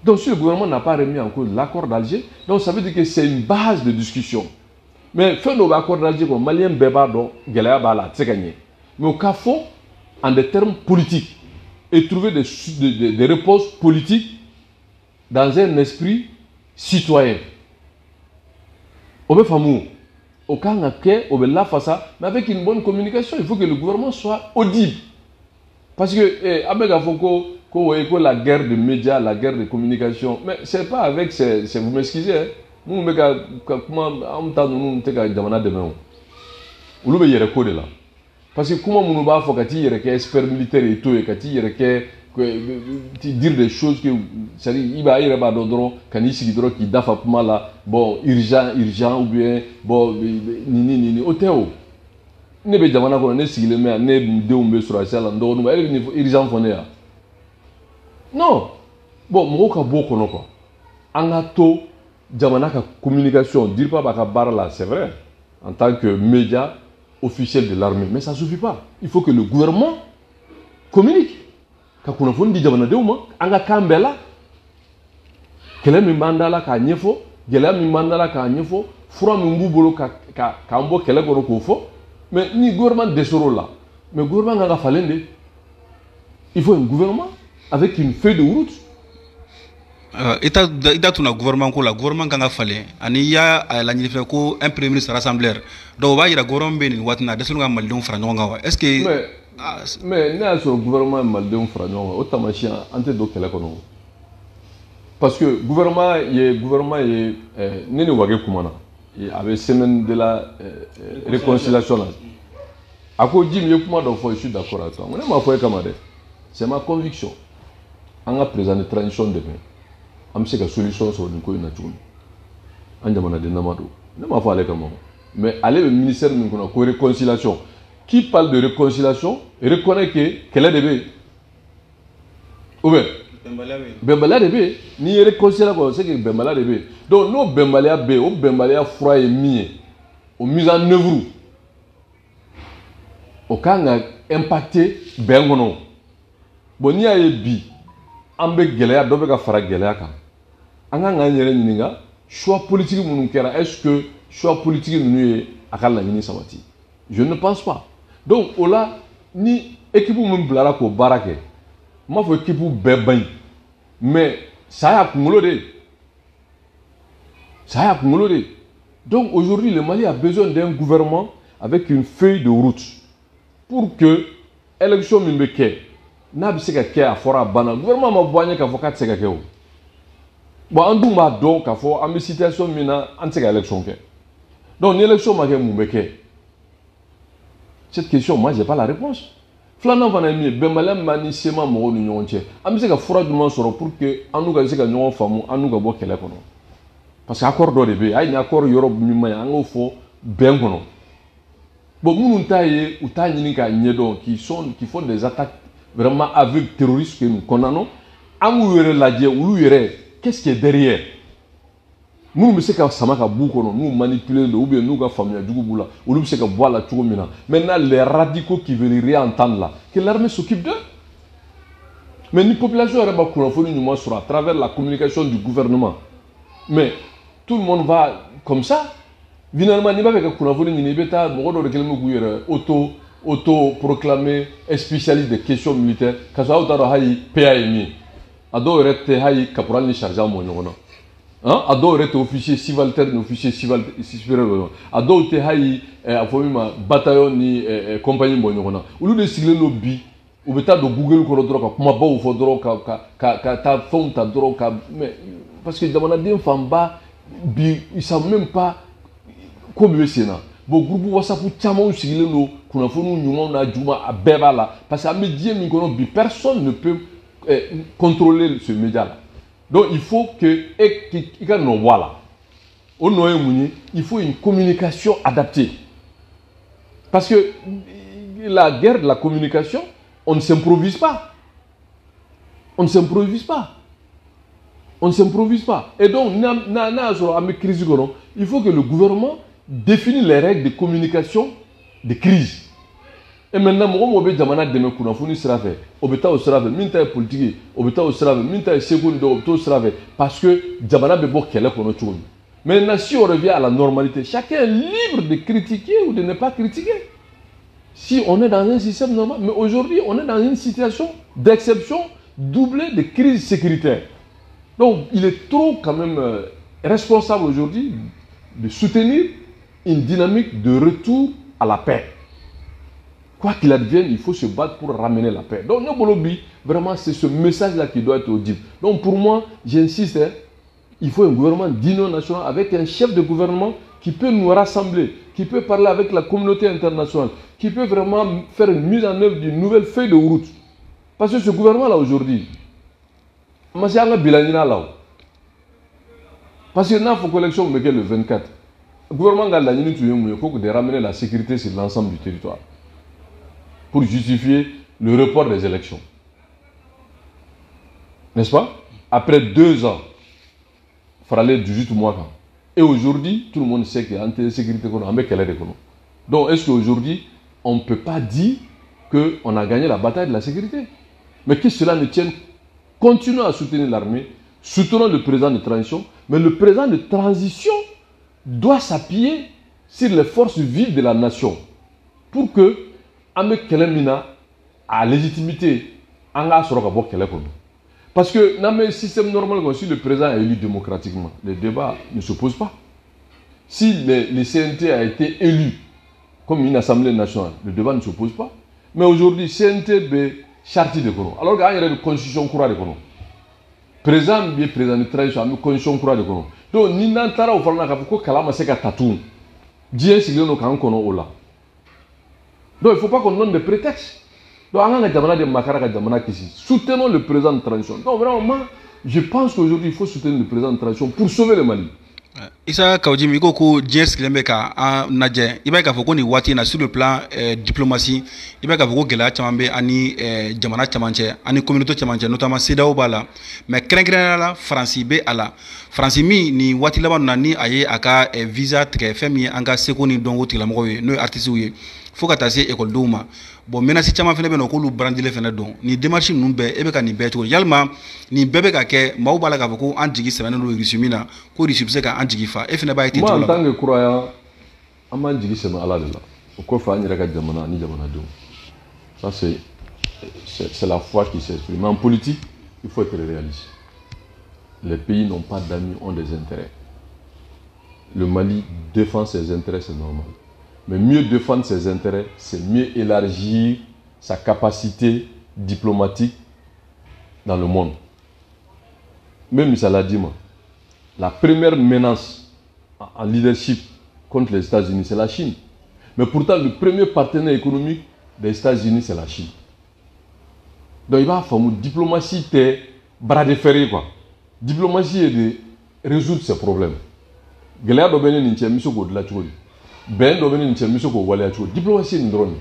Donc si le gouvernement n'a pas remis en cause l'accord d'Alger, donc ça veut dire que c'est une base de discussion. Mais fɛn dɔw bɛ accord d'Alger kɔnɔ, maliyɛn bɛɛ b'a dɔn gɛlɛya b'a la, a tɛ se ka ɲɛ. Mais o ka fɔ en des termes politiques et trouver des réponses politiques dans un esprit citoyen. O bɛ faamu, o kan ka kɛ, o bɛ lafasa, mais avec une bonne communication. Il faut que le gouvernement soit audible. Parce que an bɛ k'a fɔ ko oui, ko la guerre de médias, la guerre de communication, mais c'est pas avec ces, vous m'excusez, hein, minnu bɛ ka kuma, anw ta ninnu tɛ ka jamana dɛmɛ o. Olu bɛ yɛrɛ ko de la. Parce que kuma minnu b'a fɔ, ka t'i yɛrɛ kɛ expert militaire ye to ye, ka t'i yɛrɛ kɛ dire des choses que, c'est-à-dire i b'a, i yɛrɛ b'a dɔn dɔrɔn, ka n'i sigi dɔrɔn k'i dafa kuma la. Bon, urgent, urgent, ou bien bon, nin ni nin, o tɛ o. Ne bɛ jamana kɔnɔ, ne sigilen bɛ yan, ne denw bɛ sɔrɔdasiya la, n dɔgɔninw bɛ, e bɛ nin urgent fɔ ne yan? Non. Bon, mɔgɔw ka bɔ o kɔnɔ quoi. An ka to jamana ka communication, DIRPA b'a ka baara la, c'est vrai, en tant que média officiel de l'armée, mais ça suffit pas. Il faut que le gouvernement communique. K'a fɔ ko nin de bɛ yen, nin de bɛ yen. Ka kunnafoni di jamanadenw ma an ka kan bɛɛ la. Kɛlɛ min b'an da la k'a ɲɛfɔ, gɛlɛya min b'an da la k'a ɲɛfɔ, fura min b'u bolo ka k'an bɔ kɛlɛ kɔnɔ k'o fɔ. Mais ni gouvernement dɛsɛr'o la, mais gouvernement kan ka falen de. Il faut un gouvernement avec une feuille de route. I da tuna gouvernement ko la, gouvernement kan ka falen ani i y'a laɲini fɛ ko un premier ministre rassembleur. Donc o b'a yira gouvernement bɛ nin waati in na a dɛsɛlen ka malidenw fara ɲɔgɔn kan wa? Est ce que Mais ne y'a sɔrɔ gouvernement ye malidenw fara ɲɔgɔn kan, o taamasiyɛn an tɛ don kɛlɛ kɔnɔ. Parce que gouvernement ye ne ni Wage kumana a bɛ semaine de la réconciliation la. A ko Jim ye kuma dɔ fɔ, je suis d'accord avec toi. Ne m'a fɔ e kama dɛ, c'est ma conviction. An ka président de transition dɛmɛ, an bɛ se ka solution sɔrɔ nin ko in na cogo min. An jamanaden dama don, ne m'a fɔ ale kama, mais ale bɛ ministère min kɔnɔ ko réconciliation, qui parle de réconciliation reconnaît que kɛlɛ de bɛ yen ou bien bɛnbaliya de bɛ yen. N'i ye réconciliation kɔnɔ, c'est que bɛnbaliya de bɛ yen. Donc n'o bɛnbaliya bɛ yen, o bɛnbaliya fura ye min ye, o mise en œuvre o kan ka impacter bɛn kɔnɔ. Bon, n'i y'a ye bi an bɛ gɛlɛya dɔ bɛ ka fara gɛlɛya kan, an kan k'an yɛrɛ ɲininka choix politique minnu kɛra, est-ce que choix politique ninnu ye a ka laɲini sabati? Je ne pense pas. Donc o la, ni équipe min bilara k'o baara kɛ, n m'a fɔ équipe bɛɛ ban ɲi, mais ça y'a kunkolo de ye, ça y'a kunkolo de ye. Donc aujourd'hui, le Mali a besoin d'un gouvernement avec une feuille de route pour que élection min bɛ kɛ, n'a bɛ se ka kɛ, a fɔra a banna, gouvernement ma bɔ an ɲɛ k'a fɔ k'a tɛ se ka kɛ o. Bon, an dun b'a dɔn k'a fɔ an bɛ situation min na, an tɛ se ka élection kɛ. Donc ni élection ma kɛ, mun bɛ kɛ? Cette question, moi, j'ai pas la réponse. Filanan fana ye min ye, bɛnbaliya min b'an ni CMA mɔgɔw ni ɲɔgɔn cɛ, an bɛ se ka fura jumɛn sɔrɔ pour que an n'u ka se ka ɲɔgɔn faamu, an n'u ka bɔ kɛlɛ kɔnɔ? Parce que accord dɔ de bɛ yen, hali ni accord yɔrɔ min man ɲi, an k'o fɔ bɛn kɔnɔ. Bon, minnu ta ye u t'a ɲini k'a ɲɛdɔn, qui font des attaques vraiment aveugles, terroristes que nous condamnons, an k'u yɛrɛ lajɛ, olu yɛrɛ, qu'est-ce qui est derrière? Minnu bɛ se ka sama ka b'u kɔnɔ, n'u manipuler don ou bien n'u ka faamuya jugu b'u la, olu bɛ se ka bɔ a la cogo min na. Maintenant, les radicaux qui veulent rien entendre là, que l'armée s'occupe d'eux. Mais ni population yɛrɛ ma kunnafoni ɲuman sɔrɔ à travers la communication du gouvernement, mais tout le monde va comme ça. Finalement, n'i b'a fɛ ka kunnafoni ɲini, i bɛ taa mɔgɔ dɔw de kɛlen bɛ k'u yɛrɛ auto proclamer spécialiste des questions militaires, k'a sɔrɔ aw t'a dɔn hali PA ye min ye. A dɔw yɛrɛ tɛ hali caporal ni sergent bɔ ɲɔgɔn na. A dɔw yɛrɛ tɛ officier subalterne ni officier supérieur bɔ ɲɔgɔn na. A dɔw tɛ hali a fɔ min ma bataillon ni compagnie bɔ ɲɔgɔn na. Olu de sigilen don bi, u bɛ taa don Google kɔnɔ dɔrɔn ka kumabaw fɔ dɔrɔn, ka taa fɛnw ta dɔrɔn ka, mais parce que jamanaden fanba bi, ils savent même pas ko min bɛ sen na. Bon, groupe WhatsApp camanw sigilen don, kunnafoniw ɲumanw n'a juguman a bɛɛ b'a la, parce que an bɛ diɲɛ min kɔnɔ bi, personne ne peut contrôler ce média là. Donc il faut que e i ka nɔ bɔ a la. O nɔ ye mun ye? Il faut une communication adaptée, parce que la guerre de la communication, on ne s'improvise pas, on ne s'improvise pas, on ne s'improvise pas. Et donc n'a y'a sɔrɔ an bɛ crise kɔnɔ, il faut que le gouvernement définisse les règles de communication de crise. Et maintenant, mɔgɔ mɔgɔ bɛ jamana dɛmɛ kunnafoni sira fɛ, o bɛ taa o sira fɛ. Min ta ye politique ye, o bɛ taa o sira fɛ. Min ta ye seko ni dɔn, o bɛ taa o sira fɛ, parce que jamana bɛ bɔ kɛlɛ kɔnɔ cogo min. Maintenant, si on revient à la normalité, chacun est libre de critiquer ou de ne pas critiquer, si on est dans un système normal. Mais aujourd'hui, on est dans une situation d'exception doublée de crise sécuritaire. Donc il est trop quand même responsable aujourd'hui de soutenir une dynamique de retour à la paix. Quoi qu'il advienne, il faut se battre pour ramener la paix. Donc, ne bolo bi, vraiment, c'est ce message-là qui doit être audible. Donc, pour moi, j'insiste, hein, il faut un gouvernement d'union nationale avec un chef de gouvernement qui peut nous rassembler, qui peut parler avec la communauté internationale, qui peut vraiment faire une mise en œuvre d'une nouvelle feuille de route. Parce que ce gouvernement-là, aujourd'hui, ma se an ka bilan ɲini a la o. Parce que n'a fɔ ko élection bɛ kɛ le 24, gouvernement ka laɲini tun ye mun ye? Ko de ramener la sécurité sur l'ensemble du territoire pour justifier le report des élections. N'est-ce pas? Après 2 ans, faralen 18 mois kan. Et aujourd'hui, tout le monde sait qu'il y a une sécurité kɔnɔ, an bɛ kɛlɛ de kɔnɔ. Donc est-ce qu'aujourd'hui, on ne peut pas dire qu'on a gagné la bataille de la sécurité? Mais que cela ne tienne, continuons à soutenir l'armée, soutenons le président de transition, mais le président de transition doit s'appuyer sur les forces vives de la nation pour que an bɛ kɛlɛ min na, a légitimité, an k'a sɔrɔ ka bɔ kɛlɛ kɔnɔ. Parce que dans le système normal, si le président est élu démocratiquement, le débat ne se pose pas. Si le CNT a été élu comme une assemblée nationale, le débat ne se pose pas. Mais aujourd'hui, CNT bɛ charte de kɔnɔ, alors qu'an yɛrɛ bɛ constitution kura de kɔnɔ. Président bɛ président de transition, an bɛ constitution kura de kɔnɔ. Donc ni n'an taara o fana na k'a fɔ ko kalan ma se ka ta tugun, diɲɛ sigilen don k'an kɔnɔ o la. Donc il ne faut pas qu'on donne des prétextes. Donc an kan ka jamana de makara, ka jamana kisi. Soutenons le président de transition. Donc vraiment, moi, je pense qu'aujourd'hui, il faut soutenir le président de transition pour sauver le Mali. Issa Kaou Djim, i ko ko diɲɛ sigilen bɛ ka an lajɛ. I b'a ye k'a fɔ ko nin waati in na, sur le plan diplomatie, i b'a ye k'a fɔ ko gɛlɛya caman bɛ an ni jamana caman cɛ, an ni communauté caman cɛ, notamment CEDEAO b'a la, mais kɛrɛnkɛrɛnnenya la, Faransi bɛ a la. Faransi min nin waati laban na, ni a ye a ka visa tigɛ fɛn min ye an ka seko ni dɔnko tigilamɔgɔw ye, n'o ye artistes ye, fo ka taa se ekɔlidenw ma. Bon, menace caman fana bɛ yen nɔ k'olu brandilen fana don. Nin démarche ninnu bɛɛ, e bɛ ka nin bɛɛ cogo di? Yalima nin bɛɛ bɛ ka kɛ, maaw b'a la k'a fɔ ko an jigi sɛmɛnen don Russie min na, ko Russie bɛ se k'an jigi fa, e fana b'a ye ten Moi, cogo en la? tant que croyant, an b'an jigi sɛmɛ Ala de la. O kɔfɛ, an yɛrɛ ka jamana ani jamanadenw. Ça, c'est la foi qui s'exprime. Mais en politique, il faut être réaliste. Les pays n'ont pas d'amis, ont des intérêts. Le Mali défend ses intérêts, c'est normal. Mais mieux défendre ses intérêts, c'est mieux élargir sa capacité diplomatique dans le monde. Même Saladima, la première menace en leadership contre les États-Unis, c'est la Chine. Mais pourtant, le premier partenaire économique des États-Unis, c'est la Chine. Donc, il va falloir diplomatie, tɛ bras de fer quoi. Diplomatie est de résoudre ces problèmes. Gɛlɛya dɔ bɛ ne ni cɛ, n bɛ se k'o dilan cogo di? Bɛn dɔ bɛ ne ni cɛ, n bɛ se k'o waleya cogo di? Diplomatie nin dɔrɔn de.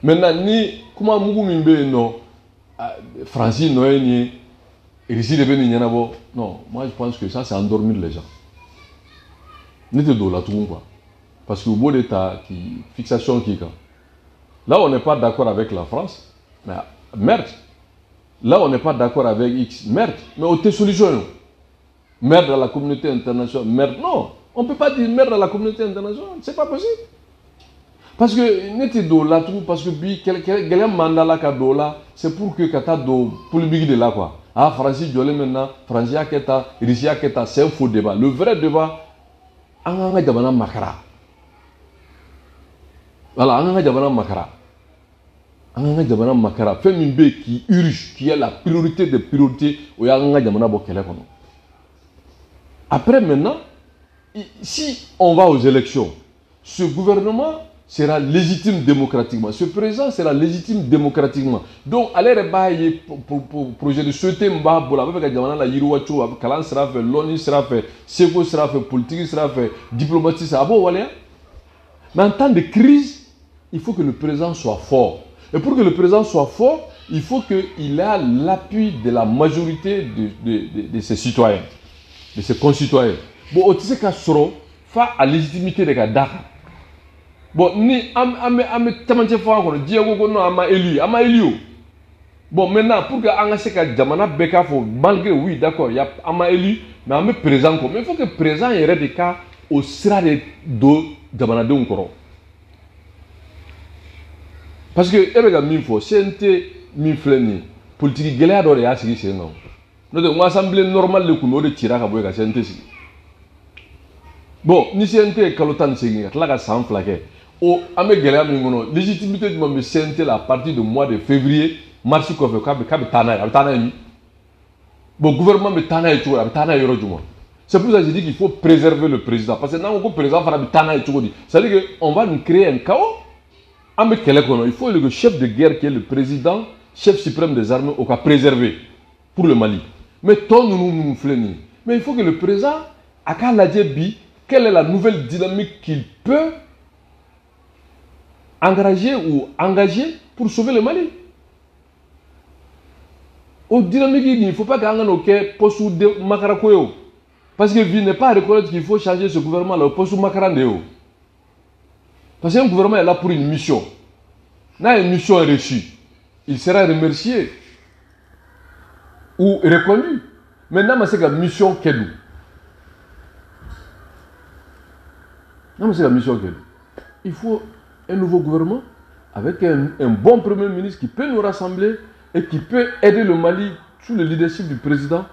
Maintenant, ni kuma mugu min bɛ yen nɔ, Faransi nɔ ye nin ye, Russie de bɛ nin ɲɛnabɔ, non, moi je pense que ça, c'est endormir les gens. Ne tɛ don o la tugun quoi, parce que u b'o de ta k'i fixation k'i kan. Là, on n'est pas d'accord avec la France, mais merde. Là, on n'est pas d'accord avec X, merde. Mais o tɛ solution ye o. Merde à la communauté internationale, merde. Non, on ne peut pas dire merde à la communauté internationale, c'est pas possible. Parce que ne tɛ don o la tugun, parce que bi gɛlɛya min b'an da la ka don o la, c'est pour que ka taa don polémique de la quoi. Ah, Faransi jɔlen bɛ na, Faransi y'a kɛ tan, Russie y'a kɛ tan, c'est un faux débat. Le vrai débat, an k'an ka jamana makara. Voilà, an k'an ka jamana makara. An k'an ka jamana makara. Fɛn min bɛ yen qui urge, qui est la priorité des priorités, o y'an ka jamana bɔ kɛlɛ kɔnɔ. Après maintenant, si on va aux élections, ce gouvernement sera légitime démocratiquement. Ce président sera légitime démocratiquement. Donc, ale yɛrɛ b'a ye projet de société min b'a bolo, a bɛ fɛ ka jamana la yiriwa cogo, a bɛ kalan sira fɛ, lɔnni sira fɛ, seko sira fɛ, politique sira fɛ, diplomatie sira, a b'o waleya. Mais en temps de crise, il faut que le président soit fort. Et pour que le président soit fort, il faut qu'il ait l'appui de la majorité de ses citoyens, de ses concitoyens. Bon, o tɛ se ka sɔrɔ fa a légitimité de ka d'a kan. Bon, ni an bɛ camancɛ fanga kɔnɔ, diɲɛ ko ko non, an ma élu, an ma élu o. Bon, maintenant, pour que an ka se ka jamana bɛɛ k'a fɔ, malgré, oui, d'accord, y a an ma élu, mais an bɛ président kɔ. Mais il faut que président yɛrɛ de ka o sira de don jamanadenw kɔrɔ. Parce que e bɛ ka min fɔ, CNT min filɛ nin ye, politique gɛlɛya dɔ de y'a sigi sen kan. N'o tɛ, n ko assemblée normale de tun bɛ, o de cira ka bɔ yen ka CNT sigi. Bon, ni CNT ye kalo 18 ka tila ka san 2 kɛ, o an bɛ gɛlɛya min kɔnɔ, légitimité jumɛn bɛ CNT la à partir du mois de février, mars kɔfɛ, k'a bɛ taa n'a ye, a bɛ taa n'a ye min? Bon, gouvernement bɛ taa n'a ye cogo di? A bɛ taa n'a ye yɔrɔ jumɛn? C'est pour ça que je dis qu'il faut préserver le président, parce que n'an ko ko président fana bɛ taa n'a ye cogo di, c'est à dire que on va nous créer un chaos. An bɛ kɛlɛ kɔnɔ, il faut le chef de guerre qui est le président, chef suprême des armées, o ka préserver pour le Mali. Mais tɔ ninnu minnu filɛ nin ye, mais il faut que le président a k'a lajɛ bi, quelle est la nouvelle dynamique qu'il peut engager ou engager pour sauver le Mali. O dynamique, il ne faut pas qu'an ka n'o kɛ poste de makarako ye o. Parce que vi n'est pas à reconnaître qu'il faut changer ce gouvernement là, o poste makaran de ye o. Parce qu'un gouvernement est là pour une mission. N'a ye mission reçue, Il sera remercié ou reconnu. Mais n'a ma se ka mission kɛ dun? N'a ma se ka mission kɛ dun? Il faut un nouveau gouvernement avec un bon premier ministre qui peut nous rassembler et qui peut aider le Mali sous le leadership du président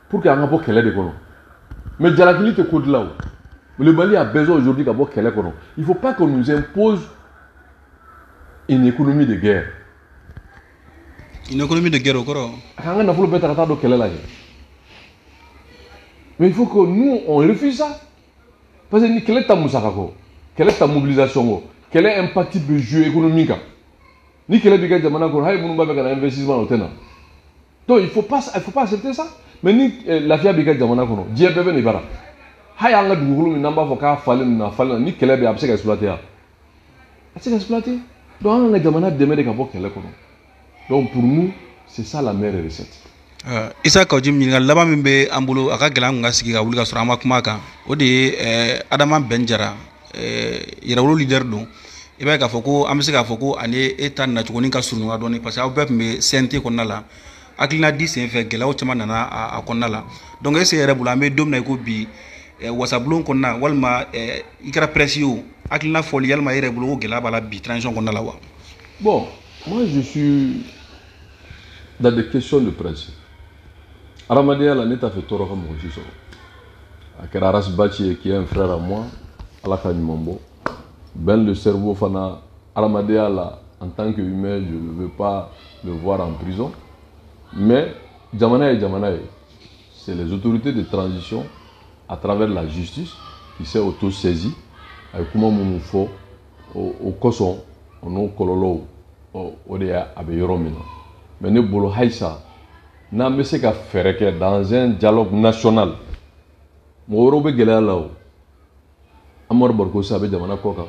pour qu'an ka bɔ kɛlɛ de kɔnɔ. Mais jalakili tɛ ko dilan o. Le Mali a besoin aujourd'hui ka bɔ kɛlɛ kɔnɔ. Il faut pas qu'on nous impose une économie de guerre. Une économie de guerre o kɔrɔ? A k'an ka nafolo bɛɛ ta ka taa don kɛlɛ la kɛ. Mais il faut que nous, on refuse ça. Parce que ni kɛlɛ ta musaka kɔ, kɛlɛ ta mobilisation kɔ, kɛlɛ impact bɛ jouer économie kan. Ni kɛlɛ b'i ka jamana kɔnɔ, hali minnu b'a fɛ ka na investissement, o tɛ na. Donc il faut pas accepter ça. Mais ni lafiya b'i ka jamana kɔnɔ, diɲɛ bɛɛ bɛ n'i bara. Hali an ka dugukolo min n'an b'a fɔ k'a falen na falen na, ni kɛlɛ bɛ yen, a bɛ se ka exploiter wa? A tɛ se ka exploiter. Donc an ka jamana dɛmɛ de ka bɔ kɛlɛ kɔnɔ. Donc pour nous, c'est ça la meilleure recette. Isa Kaou Djim, ɲininkali laban min bɛ an bolo, a ka gɛlɛn an kun ka sigi ka wuli ka sɔrɔ an ma kuma a kan, o de ye Adama Ben Jara, yɛrɛwolo leader don. I b'a ye k'a fɔ ko an bɛ se k'a fɔ ko ani e ta nacogonin ka surun ɲɔgɔn dɔɔni, parce que aw bɛɛ tun bɛ CNT kɔnɔna la. Hakilina di senfɛ, gɛlɛyaw caman nana a kɔnɔna la. Donc est ce que yɛrɛ bolo, an bɛ don min na i ko bi, wasabulon kɔnɔna walima i kɛra presse ye o, hakilina fɔli, yalima e yɛrɛ bolo ko gɛlɛya b'a la bi transition kɔnɔna la wa? Bon, moi je suis dans des questions de principe. Adamadenya la, ne t'a fɛ tɔɔrɔ ka mɔgɔ si sɔrɔ. A kɛra Ras Bath ye, qui est un frère à moi, Ala ka ɲuman bɔ. Ben le cerveau fana, adamadenya la, en tant que humain, je ne veux pas le voir en prison. Mais jamana ye jamana ye. C'est les autorités de transition, à travers la justice, qui s'est auto-saisie. A ye kuma minnu fɔ, o kosɔn, o n'o kɔlɔlɔw, o de y'a a bɛ yɔrɔ min na. Mais ne bolo, halisa n'an bɛ se ka fɛɛrɛ kɛ dans un dialogue national, mɔgɔ wɛrɛw bɛ gɛlɛya la o. Amadu Bariko a bɛ jamana kɔ kan,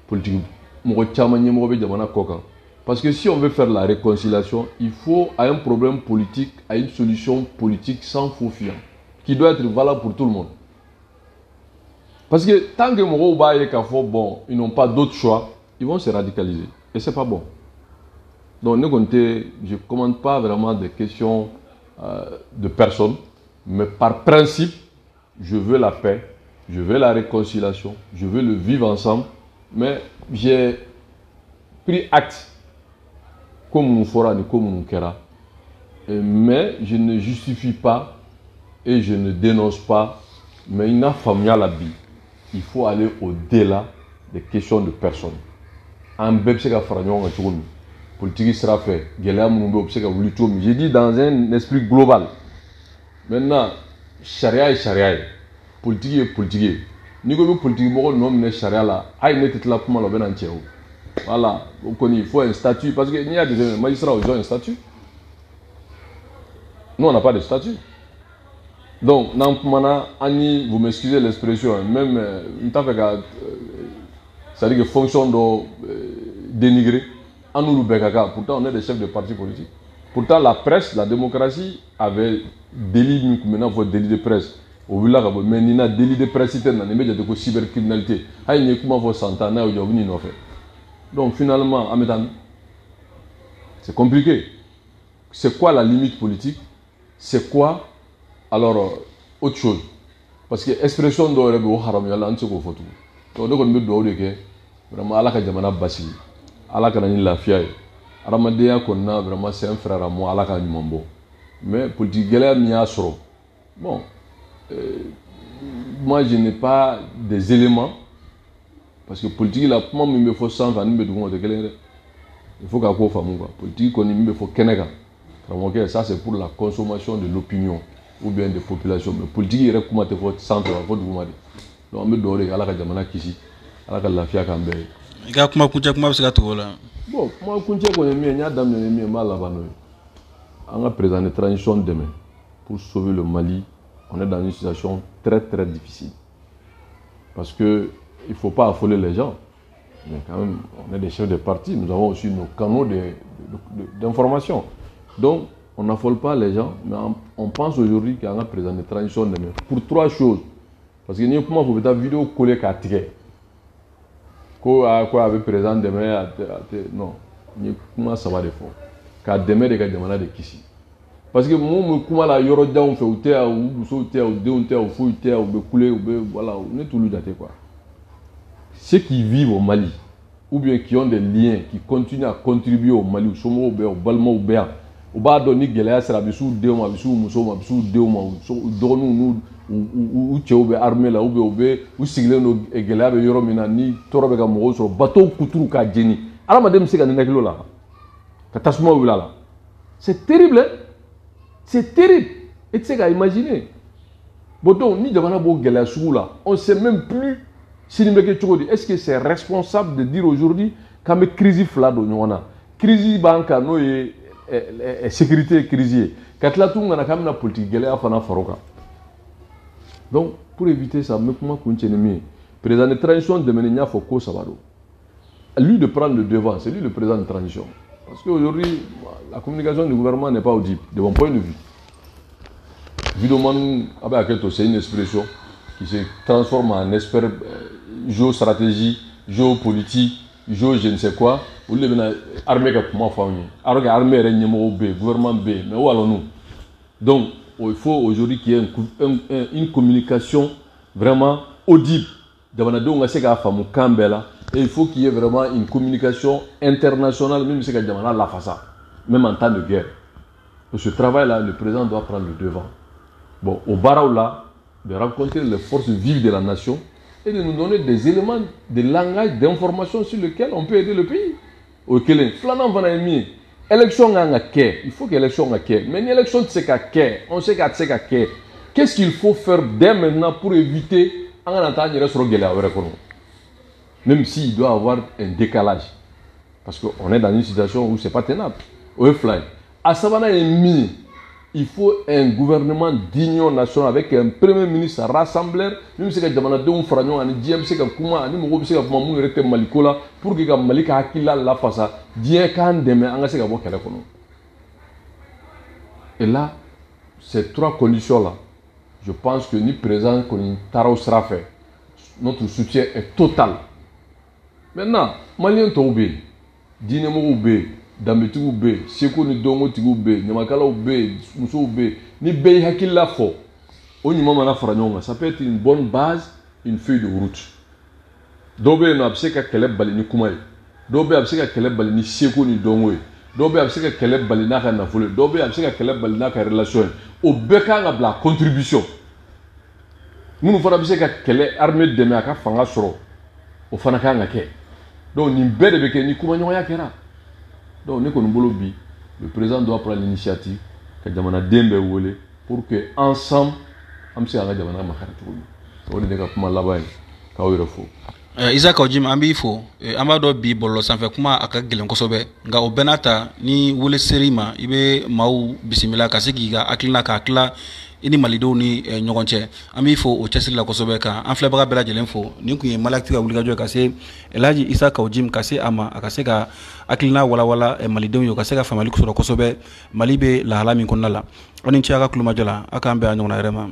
politique mɔgɔ caman ɲɛmɔgɔ bɛ jamana kɔ kan. Parce que si on veut faire la réconciliation, il faut à un problème politique, à une solution politique sans faux fuyant, qui doit être valable pour tout le monde. Parce que tant que mɔgɔw b'a ye k'a fɔ bon, ils n'ont pas d'autre choix, ils vont se radicaliser. Et c'est pas bon. Donc ne kɔni tɛ, je commente pas vraiment des questions de personnes, mais par principe, je veux la paix, je veux la réconciliation, je veux le vivre ensemble, mais j'ai pris acte ko minnu fɔra ni ko minnu kɛra, mais je ne justifie pas et je ne dénonce pas, mais i n'a faamuya la bi, il faut aller au-delà des questions de personnes. An bɛɛ bɛ se ka fara ɲɔgɔn kan cogo min, politique sira fɛ, gɛlɛya minnu bɛ yen, o bɛ se ka wuli cogo min. J'ai dit dans un esprit global. Maintenant, sariya ye sariya ye, politique ye politique ye. N'i ko i bɛ politique mɔgɔ nɔ minɛ sariya la, hali ne tɛ tila kuma la, o bɛ na n cɛ o. Voilà, o kɔni, il faut un statut, parce que n'i y'a jateminɛ, magistrats, ils ont un statut. Nous, on n'a pas de statut. Donc n'an kumana, an ni, vous m'excusez l'expression, même n t'a fɛ ka c'est à dire que fonction dɔ dénigrer, an n'olu bɛɛ ka kan. Pourtant on est des chefs de parti politique. Pourtant la presse, la démocratie avait délit min tun bɛ n'a fɔ délit de presse, o wulila ka bɔ. Mais nin na, délit de presse tɛ na, nin bɛ jate ko cybercriminalité. Hali n'i ye kuma fɔ san 10, n'a y'o jɔ, o bɛ n'i nɔfɛ. Donc finalement, an bɛ taa min? C'est compliqué. C'est quoi la limite politique? C'est quoi alors autre chose? Parce que expression dɔw yɛrɛ bɛ, o haramuyala, an tɛ se k'o fɔ tugun. Donc ne kɔni bɛ dugawu de kɛ vraiment, Ala ka jamana basigi, Ala ka na ni lafiya ye. Adamadenya kɔni na, vraiment c'est un frère à moi, Ala ka ɲuman bɔ. Mais politique gɛlɛya min y'a sɔrɔ, bon, moi je n'ai pas des éléments, parce que politique la, kuma min bɛ fɔ sanfɛ ani min bɛ duguma, o tɛ kelen ye dɛ. Il faut k'a ko faamu quoi. Politique kɔni, min bɛ fɔ kɛnɛ kan, karamɔgɔkɛ, ça c'est pour la consommation de l'opinion ou bien des populations. Mais politique yɛrɛ kuma tɛ fɔ sanfɛ, a fɔ duguma de. Donc an bɛ dugawu de kɛ, Ala ka jamana kisi, Ala ka lafiya k'an bɛɛ ye. I ka kuma kuncɛ kuma bɛ se ka tugu o la? Bon, kuma kuncɛ kɔni ye min ye, n y'a daminɛ ni min ye, n b'a laban n'o ye. An ka président de transition dɛmɛ pour sauver le Mali. On est dans une situation très très difficile, parce que il faut pas affoler les gens, mais quand même on est des chefs de parti, nous avons aussi nos canaux d'information. Donc on n'affole pas les gens, mais on pense aujourd'hui qu'an ka président de transition dɛmɛ pour trois choses. Parce que n'i ye kuma fɔ, u bɛ taa vidéo coller k'a tigɛ ko aa ko a bɛ président dɛmɛ, a tɛ. Non, n ye kuma saba de fɔ. K'a dɛmɛ de ka jamana de kisi. Parce que mun bɛ kuma la yɔrɔ janw fɛ, u tɛ yan, u musow tɛ yan, u denw tɛ yan, u foyi tɛ yan, u bɛ kule, u bɛ voilà, ne t'olu jate quoi. Ceux qui vivent au Mali ou bien qui ont des liens, qui continuent à contribuer au Mali, u somɔgɔw bɛ yan, u balimaw bɛ yan, u b'a dɔn ni gɛlɛya sera a bɛ s'u denw ma, a bɛ s'u musow ma, a bɛ s'u denw ma, u dɔgɔninw n'u u cɛw bɛ armée la, ou bien u bɛ u sigilen don gɛlɛya bɛ yɔrɔ min na, ni tɔɔrɔ bɛ ka mɔgɔw sɔrɔ, bateau kuturu k'a jeni, hadamaden bɛ se ka ninakili o la ka tasuma wuli a la. C'est terrible, hein? C'est terrible. E tɛ se k'a imaginer. Bon, donc ni jamana b'o gɛlɛya sugu la, on sait même plus sini bɛ kɛ cogo di. Est-ce que c'est responsable de dire aujourd'hui k'an bɛ crise fila don ɲɔgɔn na? Crise b'an kan, n'o ye sécurité crise ye, ka tila tuguni ka na k'an bɛna politique gɛlɛya fana fara o kan. Donc pour éviter ça, n bɛ kuma kuncɛ ni min ye, président de transition dɛmɛni, n y'a fɔ ko saba don. Lui de prendre le devant, c'est lui le président de transition. Parce qu'aujourd'hui, la communication du gouvernement n'est pas audible, de mon point de vue. Vidéoman, c'est une expression qui se transforme en expert géostratégie, géopolitique, géo je ne sais quoi. Olu de bɛna armée ka kuma fɔ anw ye. Alors que armée yɛrɛ ɲɛmɔgɔw bɛ yen, gouvernement bɛ yen, mais où allons-nous? Donc, il faut aujourd'hui qu'il y ait une communication vraiment audible. Jamanadenw ka se k'a faamu kan bɛɛ la. Et il faut qu'il y ait vraiment une communication internationale, même si c'est jamana lafasa, même en temps de guerre. Et ce travail-là, le président doit prendre le devant. Bon, au baaraw là, de rencontrer les forces vives de la nation et de nous donner des éléments de langage, d'information sur lesquels on peut aider le pays. O kelen. Filanan fana ye min ye, élection kan ka kɛ, il faut que élection ka kɛ, mais ni élection tɛ se ka kɛ, on sait k'a tɛ se ka kɛ, qu'est-ce qu'il faut faire dès maintenant pour éviter an kana taa an yɛrɛ sɔrɔ gɛlɛya wɛrɛ kɔnɔ, même s'il doit y avoir un décalage, parce qu'on est dans une situation où c'est pas tenable. O ye fila ye. A sabanan ye min ye, il faut un gouvernement d'union nationale avec un premier ministre rassembleur min bɛ se ka jamanadenw fara ɲɔgɔn kan, ani diɲɛ bɛ se ka kuma, ani mɔgɔw bɛ se ka kuma minnu yɛrɛ tɛ Maliko la, pour que ka Mali ka hakilila lafasa, diɲɛ k'an dɛmɛ an ka se ka bɔ kɛlɛ kɔnɔ. Et là, ces trois conditions là, je pense que ni président kɔni taara o sira fɛ, notre soutien est total. Maintenant, maliyɛn tɔw bɛ yen, diinɛmɔgɔw bɛ yen, danbetigiw bɛ yen, seko ni dɔnkotigiw bɛ yen, ɲamakalaw bɛ yen, musow bɛ yen, ni bɛɛ y'i hakilila fɔ, o ɲuman mana fara ɲɔgɔn kan, ça peut être une bonne base, une feuille de route. Dɔw bɛ yen nɔ, a bɛ se ka kɛlɛ bali ni kuma ye, dɔw bɛ yen, a bɛ se ka kɛlɛ bali ni seko ni dɔnko ye, dɔw bɛ yen, a bɛ se ka kɛlɛ bali n'a ka nafolo ye, dɔw bɛ yen, a bɛ se ka kɛlɛ bali n'a ka relation ye. O bɛɛ kan ka bila contribution. Minnu fana bɛ se ka kɛlɛ armée dɛmɛ a ka fanga sɔrɔ, o fana kan ka kɛ. Donc nin bɛɛ de bɛ kɛ ni kumaɲɔgɔnya kɛra. Donc ne kɔni bolo bi, le président doit prendre l'initiative ka jamanaden bɛɛ wele pour que ensemble an bɛ se k'an ka jamana makari cogo min. O de ye ne ka kuma laban ye, k'aw yɛrɛ fo. Isa Kaou Djim, an b'i fo. An b'a dɔn bi bɔlɔlɔ sanfɛ kuma a ka gɛlɛn kosɛbɛ, nka o bɛɛ n'a ta, ni wele ser'i ma, i bɛ maaw bisimila ka se k'i ka hakilina k'a tila i ni malidenw ni ɲɔgɔn cɛ. An b'i fo o cɛsiri la kosɛbɛ, ka an filɛbaga bɛɛ lajɛlen fo. Nin kun ye Maliactu ka wulikajɔ ye ka se Elhaji Isa Kaou Djim, ka se a ma, a ka se ka hakilina walawala malidenw ye, u ka se ka faamuyali sɔrɔ kosɛbɛ Mali bɛ lahala min kɔnɔna la. Aw ni ce a ka kulomajɔ la. Aw k'an bɛn a ɲɔgɔnna wɛrɛ ma.